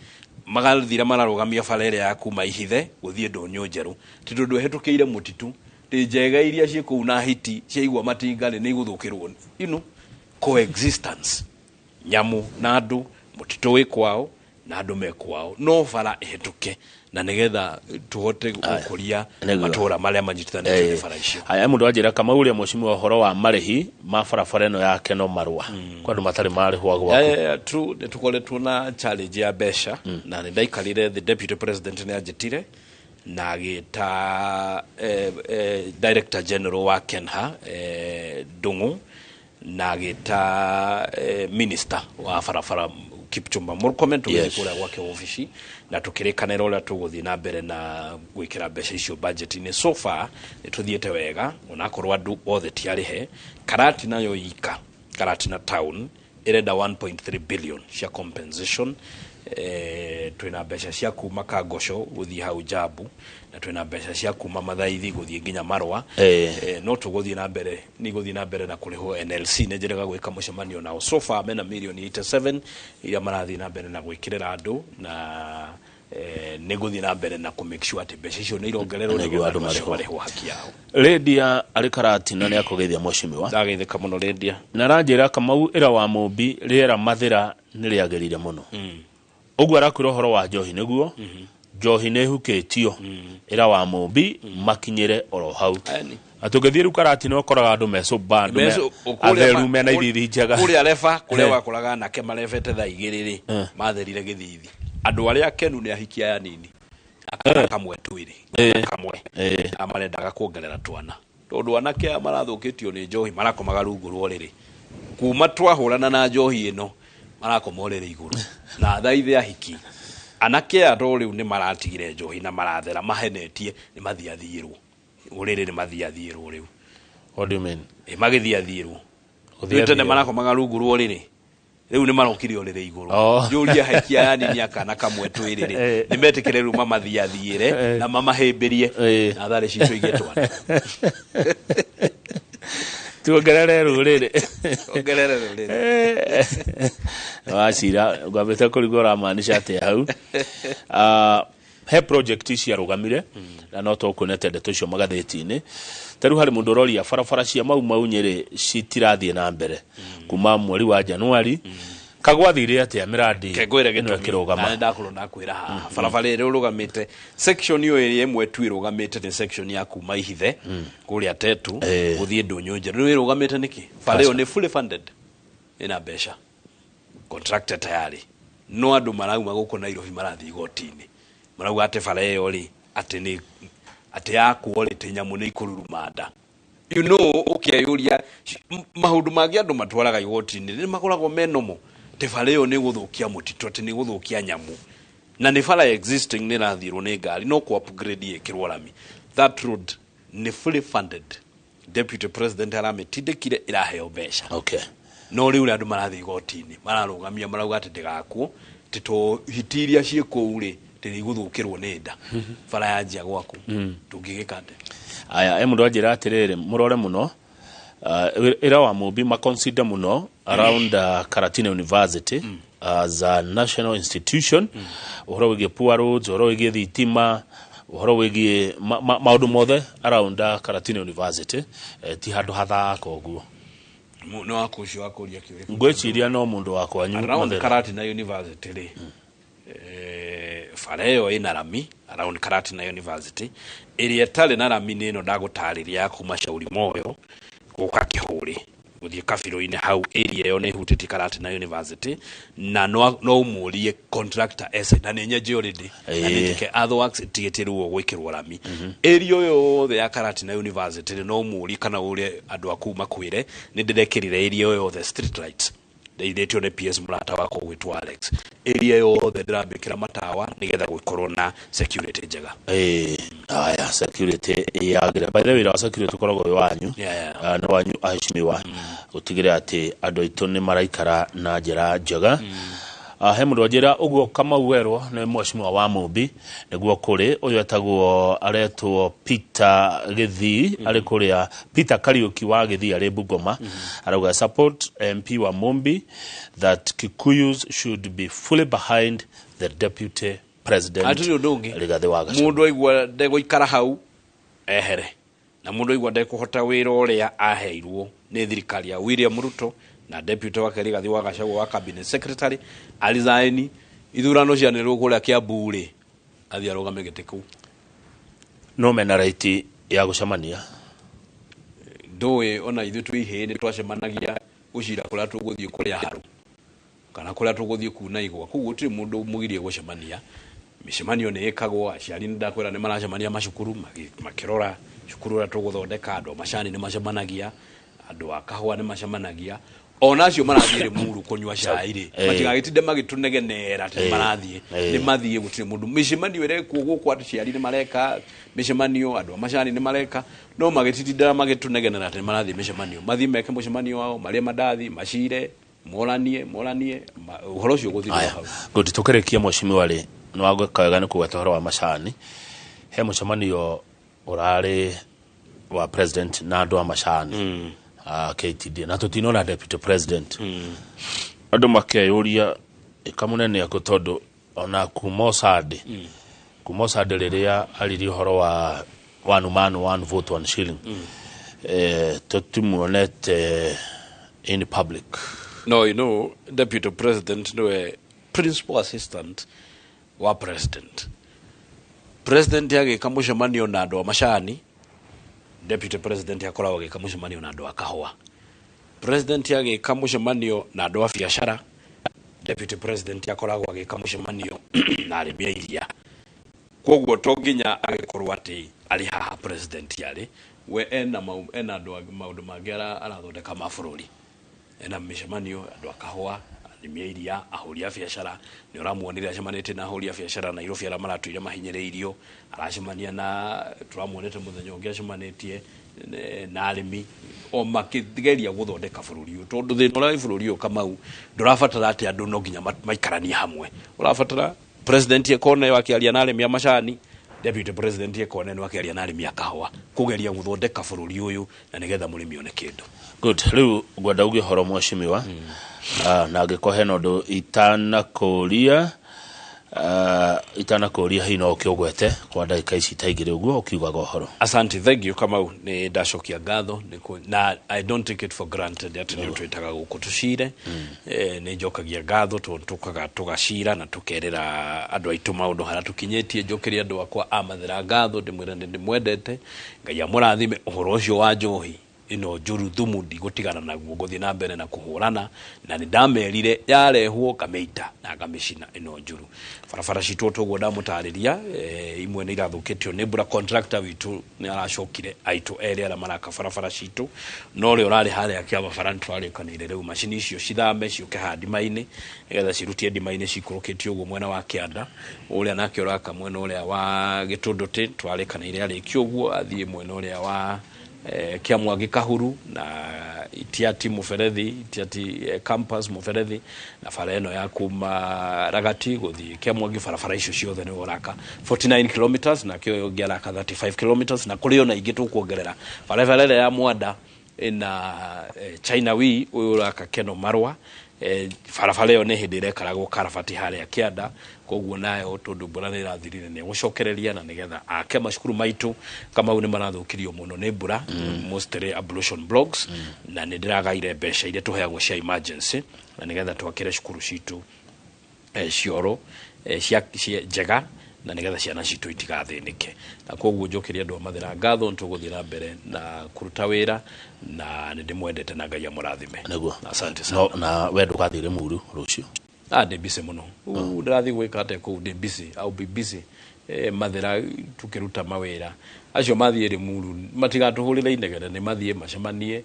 magathira mararũgamia bara ĩrĩa ya kuma Ihithe gũthiĩ Ndũnyũ Njerũ, ti tondũ ĩhetũkĩire mũtitũ, ndĩ njega iria ciĩ kũu na hiti ciaigua matinga rĩ, nĩ igũthũkĩrwo. Coexistence, nyamũ na andũ, mũtitũ wĩ kwao na andũ me kwao, no bara ĩhetũke na nĩgetha tũhote gũkũria matũũra marĩa manyitithanĩtio nĩ bara icio. Haya, mũndũ anjĩra, Kamau, ũrĩa mũcimwa ũhoro wa marĩhi ma barabara ĩno ya Keno Marũa, kwa andũ matarĩ marĩhwo gwaku. True, nĩ tũkoretwo na challenge ya mbeca, na nĩ ndaikarire the deputy president nĩ anjĩtire na agĩta director general wa Kenha, Ndung'u, na agĩta minister wa barabara Kipchumba Murkomen, tũgĩthiĩ kũrĩa gwake obici na tũkĩrĩkanĩra ũrĩa tũgũthiĩ na mbere na gwĩkĩra mbeca icio budget-inĩ. So far nĩ tũthiĩte wega, onakorwo andũ othe ti arĩhe. Karatina yo ika, Karatina town ĩrenda 1.3 billion cia compensation. Twĩna mbeca cia kuma Kangoco gũthiĩ hau Njabu, na twĩna mbeca cia kuma Mathaithi gũthiĩ nginya Marũa. No tũgũthiĩ na mbere, nĩ igũthiĩ na mbere na kũrĩhwo. NLC nĩ njĩrĩga gwĩka mũcemanio nao. So far mena mirioni 87 iria marathiĩ na mbere na gwĩkĩrĩra andũ, na nĩ ngũthiĩ na mbere na kũ make sure atĩ mbeca icio nĩ irongererwo Nĩguo nĩgetha andũ andũ acio marĩhwo. marĩhwo haki yao. Lydia arĩ Karatina nĩ akũgeithia mũcimiwa. Ndageithĩka mũno, Lydia. Na aranjĩra, Kamau, ĩra wa Mũmbi rĩera Mathĩra nĩ rĩagĩrire mũno. Ũguo arakwĩra ũhoro wa njohi, nĩguo njohi nĩ ĩhukĩtio, ĩra wa Mũmbi makinyĩre oro hau. Eni. Na tũngĩthiĩ rĩu Karatina ũkoraga andũ mecũmba, andũ atheru mena ithithi njega. Kũrĩa reba kũrĩa wakoraga anake marebete thaa 2 rĩ, matherire gĩthithi. Andũ arĩa akenu nĩ ahiki aya nini, akana kamwe, twĩrĩ, kamwe, aya marendaga kuongerera twana, tondũ anake aya marathũkĩtio nĩ njohi marakomaga rungu rwa ũrĩrĩ. Kuma twahũrana na njohi ĩno, marakoma ũrĩrĩ igũrũ. Na thaithi ahiki anake aya to rĩu nĩ maratigire njohi na marathera mahenetie, nĩ mathiathiĩrwo ũrĩrĩ, nĩ mathiathiĩrwo rĩu. What do you mean? Ĩ, magĩthiathiĩrwo. Gũthiathĩrwo. Rĩu tene marakomaga rungu rwa ũrĩrĩ, rĩu nĩ marokire ũrĩrĩ igũrũ. Njũrie ahiki aya nini, akana kamwe, twĩrĩ rĩ, nĩ metĩkĩre rĩu mamathiathiĩre na mamahĩmbĩrie na tharĩ citũ igĩe twana. Tuongerere rũrĩrĩ. Ongerere rũrĩrĩ. Wacira ngwambĩte kũrigwo ũramaanisha atĩa hau. He project ciarũgamire na no tũkuonete ndeto icio magathĩti-inĩ. Ta rĩu harĩ mũndũ ũroria barabara cia Mau Mau Nyĩrĩ citirathiĩ na mbere kuma mweri wa Januari, kagwathire atĩa mĩrandi Kengwĩre ĩno gĩtũmi na ĩkĩrũgama? Nĩ ndakorwo ndakwĩra haha, barabara ĩrĩa ĩrũgamĩte, section ĩyo ĩrĩa ĩmwe tu ĩrũgamĩte nĩ section ya kuma Ihithe kũrĩa Tetu gũthiĩ Ndũnyũ Njerũ. Rĩu ĩrũgamĩte nĩkĩ? Bara ĩyo nĩ fully funded, ĩna mbeca, contractor tayari, no andũ marauma gũkũ Nairobi marathiĩ igoti-inĩ, marauga atĩ bara ĩyo rĩ, atĩ nĩ atĩ yakwo rĩ, atĩ nyamũ nĩ ikũruruma nda. Ũkeyũria maũndũ mangĩ andũ matwaraga igoti-inĩ nĩ makoragwo menomo, atĩ bara ĩyo nĩ gũthũkia mũtitũ, atĩ nĩ gũthũkia nyamũ, na nĩ bara existing, nĩ ĩrathirwo nĩ ngari, no kũ upgrade ĩkĩrwo rami. That road nĩ fully funded. Deputy President aramĩtindĩkire ĩraheo mbeca. No rĩu ũrĩa andũ marathiĩ igoti-inĩ mararũgamia, marauga atĩ ndĩgakwo tĩ to hiti iria ciĩ kũu rĩ tĩ igũthũkĩrwo nĩ nda bara yanjia gwaku tũngĩgĩka atĩa? Aya, mũndũ anjĩra atĩrĩrĩ, mũrore mũno ĩra wa Mũmbi maconsider mũno around Karatina University as a national institution, ũhoro wĩgiĩ poor roads, ũhoro wĩgiĩ thitima, ũhoro wĩgiĩ maũndũ mothe around Karatina University, ti handũ hathaka ũguo. Nĩ waku ũcio wakũria kĩũria? Ngwĩciria no mũndũ wa kwanyu. Around Mathĩra. Karatina University rĩ, bara ĩyo ĩna rami around Karatina University. Ĩrĩa ĩtarĩ na rami nĩ ĩno ndagũtarĩria ya kuma Shauri Moyo gũka Kĩhũrĩ gũthiĩ kabirũ-inĩ hau. Area ĩyo nĩ ĩhutĩtie Karatina University na no ũmũrie contractor ese na nĩ nyenje already na nĩ njĩke earthworks tigĩtĩrwo gwĩkĩrwo rami area ĩyo yothe ya Karatina University rĩ, no ũmũrie kana ũrie andũ aku makwĩre nĩ ndĩrekĩrire area ĩyo yothe street lights ndeithĩtio nĩ PS mũrata wakwa gwĩtwo Alex. Area yothe ndĩrambĩkĩra matawa nĩgetha gũkorwo na security njega. Aya, security yagĩra. By the way, wĩra wa security ũkoragwo wĩ wanyu. Yeah. Nĩ wanyu aheshimiwa gũtigĩrĩra atĩ andũ aitũ nĩ maraikara na njĩra njega. He mũndũ wanjĩra ũguo Kamau werwo nĩ mheshimiwa wa Mũmbi nĩguo kũrĩ ũyũ etagwo aretwo Peter Gĩthii arĩ kũrĩa, Peter Kariũki wa Gĩthii arĩ Bungoma, arauga support MP wa Mumbi that Kikuyus should be fully behind the deputy president Hatirĩ ũndũ ũngĩ. Rigathĩ wa Gachagua. Mũndũ aigua ndegũikara hau ehere, na mũndũ aigua ndekũhota wĩra ũrĩa aheirwo nĩ thirikari ya William Ruto na deputy wake Rigathĩ wa Gachagua wa cabinet secretary aresign. Ithurano cianĩrĩrwo kũrĩa Kiambu rĩ, athiĩ arũgame gĩtĩ kũu. No mena right ya gũcemania. Ndũĩ ona ithuĩ twĩ ihĩĩ nĩ twacemanagia gũcira kũrĩa tũgũthiĩ kũrĩa haru kana kũrĩa tũgũthiĩ kuna igwa. Koguo gũtirĩ mũndũ mũgirie gũcemania. Mĩcemanio nĩ ĩkagwo. Aciari nĩ ndakwĩra nĩ maracemania macukuru makĩrora cukuru ũrĩa tũgũthondeka. Andũ a macani nĩ macemanagia, andũ a kahũa nĩ macemanagia, ona acio marathiĩ Limuru kũnyua cai rĩ, matigagĩtinde magĩtũnegenera atĩ nĩ marathiĩ. Nĩ mathiĩ, gũtirĩ mũndũ. Mĩcemanio ĩrekwo gũkũ, aciari nĩ mareka mĩcemanio, andũ a macani nĩ mareka, no magĩtitindĩra magĩtũnegenera atĩ nĩ marathiĩ mĩcemanio. Mathiĩ meke mũcemanio wao, marĩe mandathi, macire, moranie moranie, ũhoro ũcio ũgũthirĩra Aya, hau. Good, tukĩrĩkia mheshimiwa rĩ, nĩ wagwĩka wega nĩ kũgweta ũhoro wa macani. He mũcemanio ũrarĩ wa president na andũ a macani, KTDA, na tũtinona deputy president. Andũ makeyũria ĩkamũnene akũ, tondũ ona kuma Osande, kuma Osande rĩrĩa aririe ũhoro wa one man one vote one shilling, tũtimuonete in public. No, you know, deputy president niwe principal assistant wa president. President agĩka mũcemanio na andũ a macani, deputy president akoragwo agĩka mũcemanio na andũ a kahũa. President agĩka mũcemanio na andũ a biacara, deputy president akoragwo agĩka mũcemanio na arĩmi a iria. Koguo to nginya agĩkorwo atĩ arĩ haha president arĩ we ena ena andũ maũndũ mangĩ arathondeka ma bũrũri, ena mĩcemanio andũ a kahũa, arĩmi a iria, ahũri a biacara. Nĩ ũramuonire acemanĩtie na ahũri a biacara Nairobi arĩa maratũire mahinyĩrĩirio, aracemania na tũramuonete mũthenya ũngĩ acemanĩtie na arĩmi o makĩgeria gũthondeka bũrũri ũyũ, tondũ thĩna ũrĩa wĩ bũrũri ũyũ, Kamau, ndũrabatara atĩ andũ no nginya maikaranie hamwe. Ũrabatara president ekone akĩaria na arĩmi a macani, deputy president ekone nĩ akĩaria na arĩmi a kahũa, kũgeria gũthondeka bũrũri ũyũ na nĩgetha mũrĩmi one kĩndũ. Good, rĩu ngwenda uge ũhoro mheshimiwa, na angĩkorwo hena ũndũ itanakũria, itanakũria hihi no ũkĩũgwete kwa ndagĩka ici ta igĩrĩ ũguo ũkiugaga ũhoro. Asante, thank you Kamau, nĩ ndacokia ngatho na I don't take it for granted atĩ nĩ twĩtaga gũkũ tũcire. Nĩ njokagia ngatho tondũ tũkaga tũgacira na tũkerĩra andũ aitũ maũndũ harĩa tũkinyĩtie. Njokerie andũ akwa a Mathĩra ngatho, ndĩmwĩre nĩ ndĩmwendete, Ngai amũrathime. Ũhoro ũcio wa njohi Ĩno njũru thumu ndigũtigana naguo, ngũthiĩ na mbere na kũhũrana, na nĩ ndamerire yarehwo ngamĩita na ngamĩcina ĩno njũru. Barabara citũ toguo ndamũtarĩria, imwe nĩ irathũkĩtio nĩ mbura. Contractor witũ nĩ aracokire aitũ erĩ arĩa maraka barabara citũ, no ũrĩa ũrarĩ harĩa kĩama bara nĩ tũrarĩkanĩire rĩu macini icio cithame ciũke haha ndima-inĩ, nĩgetha cirutie ndima-inĩ cikũrũkĩtio ũguo mwena wa kĩanda. Ũrĩa nake ũraka mwena ũrĩa wa Gĩtũndũtĩ twarĩkanĩire arĩkie ũguo athiĩ mwena ũrĩa wa Kĩamwangi Kahuru na Itiati Mũberethi, Itiati campus Mũberethi, na bara ĩno ya kuma Ragati gũthiĩ Kĩamwangi. Barabara icio ciothe nĩwe ũraka 49 kilometers, nake ũyũ ũngĩ araka 35 kilometers, na kũrĩ ona ingĩ tũkuongerera. Barabara ĩrĩa ya Mwanda ĩna China Wii, ũyũ ũraka Keno Marwa, barabara ĩyo nĩ hĩndĩ ĩrekaragwo karabati harĩa kĩanda, koguo nayo tondũ mbura nĩ ĩrathirire nĩ egũcokereria, na nĩgetha ake macukuru maitũ. Kamau nĩ marathũkirio mũno nĩ mbura, mostly ablution blocks, na nĩ ndĩragaire mbeca iria tũheagwo cia emergency, na nĩgetha twakĩre cukuru citũ cioro cia njega, na nĩgetha ciana citũ itigathĩnĩke. Na koguo njokeria andũ a Mathĩra ngatho, nĩ tũgũthiĩ na mbere na kũruta wĩra, na nĩ ndĩmwendete na Ngai amũrathime. Nĩguo. Asante sana. No, na we ndũgathiĩ Limuru rũciũ? Ah, ndĩ busy mũno. Ndĩrathiĩ gwĩka atĩa kũu? Ndĩ busy, I'll be busy Mathĩra tukĩruta mawĩra. Acio mathiĩ Limuru matigatũhũrĩre inegene, nĩ mathiĩ macemanie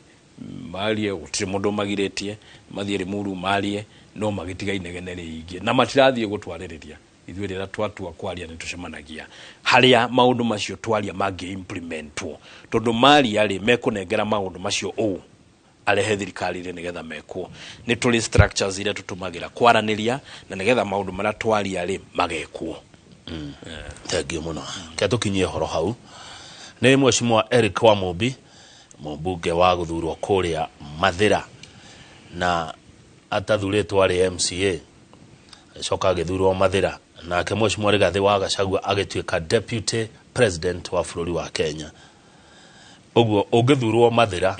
marie, gũtirĩ mũndũ magirĩtie mathiĩ Limuru marie, no magĩtiga inegene rĩingĩ na matirathiĩ gũtwarĩrĩria ithuĩ. Rĩrĩa twatua kwaria nĩ tũcemanagia harĩa maũndũ macio twaria mangĩ implementwo, tondũ maria rĩ mekũnengera maũndũ macio ũũ arehe thirikari-inĩ nĩgetha mekwo. Nĩ tũrĩ structures iria tũtũmagĩra kwaranĩria na nĩgetha maũndũ marĩa twaria rĩ magekwo. Thengiũ mũno. Ke tũkinyie horo hau nĩ Mheshimiwa Eric Wamumbi, mũmbunge wa gũthurwo kũrĩa Mathĩra, na atathurĩtwo arĩ MCA, agĩcoka agĩthurwo Mathĩra, nake Mheshimiwa Rigathĩ wa Gachagua agĩtuĩka deputy president wa bũrũri wa Kenya. Ũguo ũngĩthurwo Mathĩra,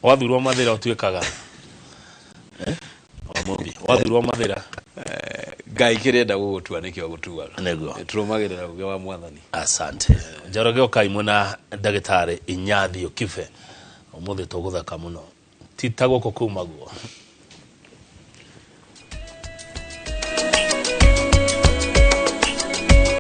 wathurwo Mathĩra ũtuĩkaga Wamumbi, wathurwo Mathĩra? Ngai kĩrenda gũgũtua nĩkĩo gũtuaga. Nĩguo. Tũrũmagĩrĩra ũgĩ wa Mwathani. Asante. Njoroge ũkaimwe na ndagĩtarĩ Inyathio Kibe. Ũmũthĩ tũgũtheka mũno, ti ta gũkũ kumagwo.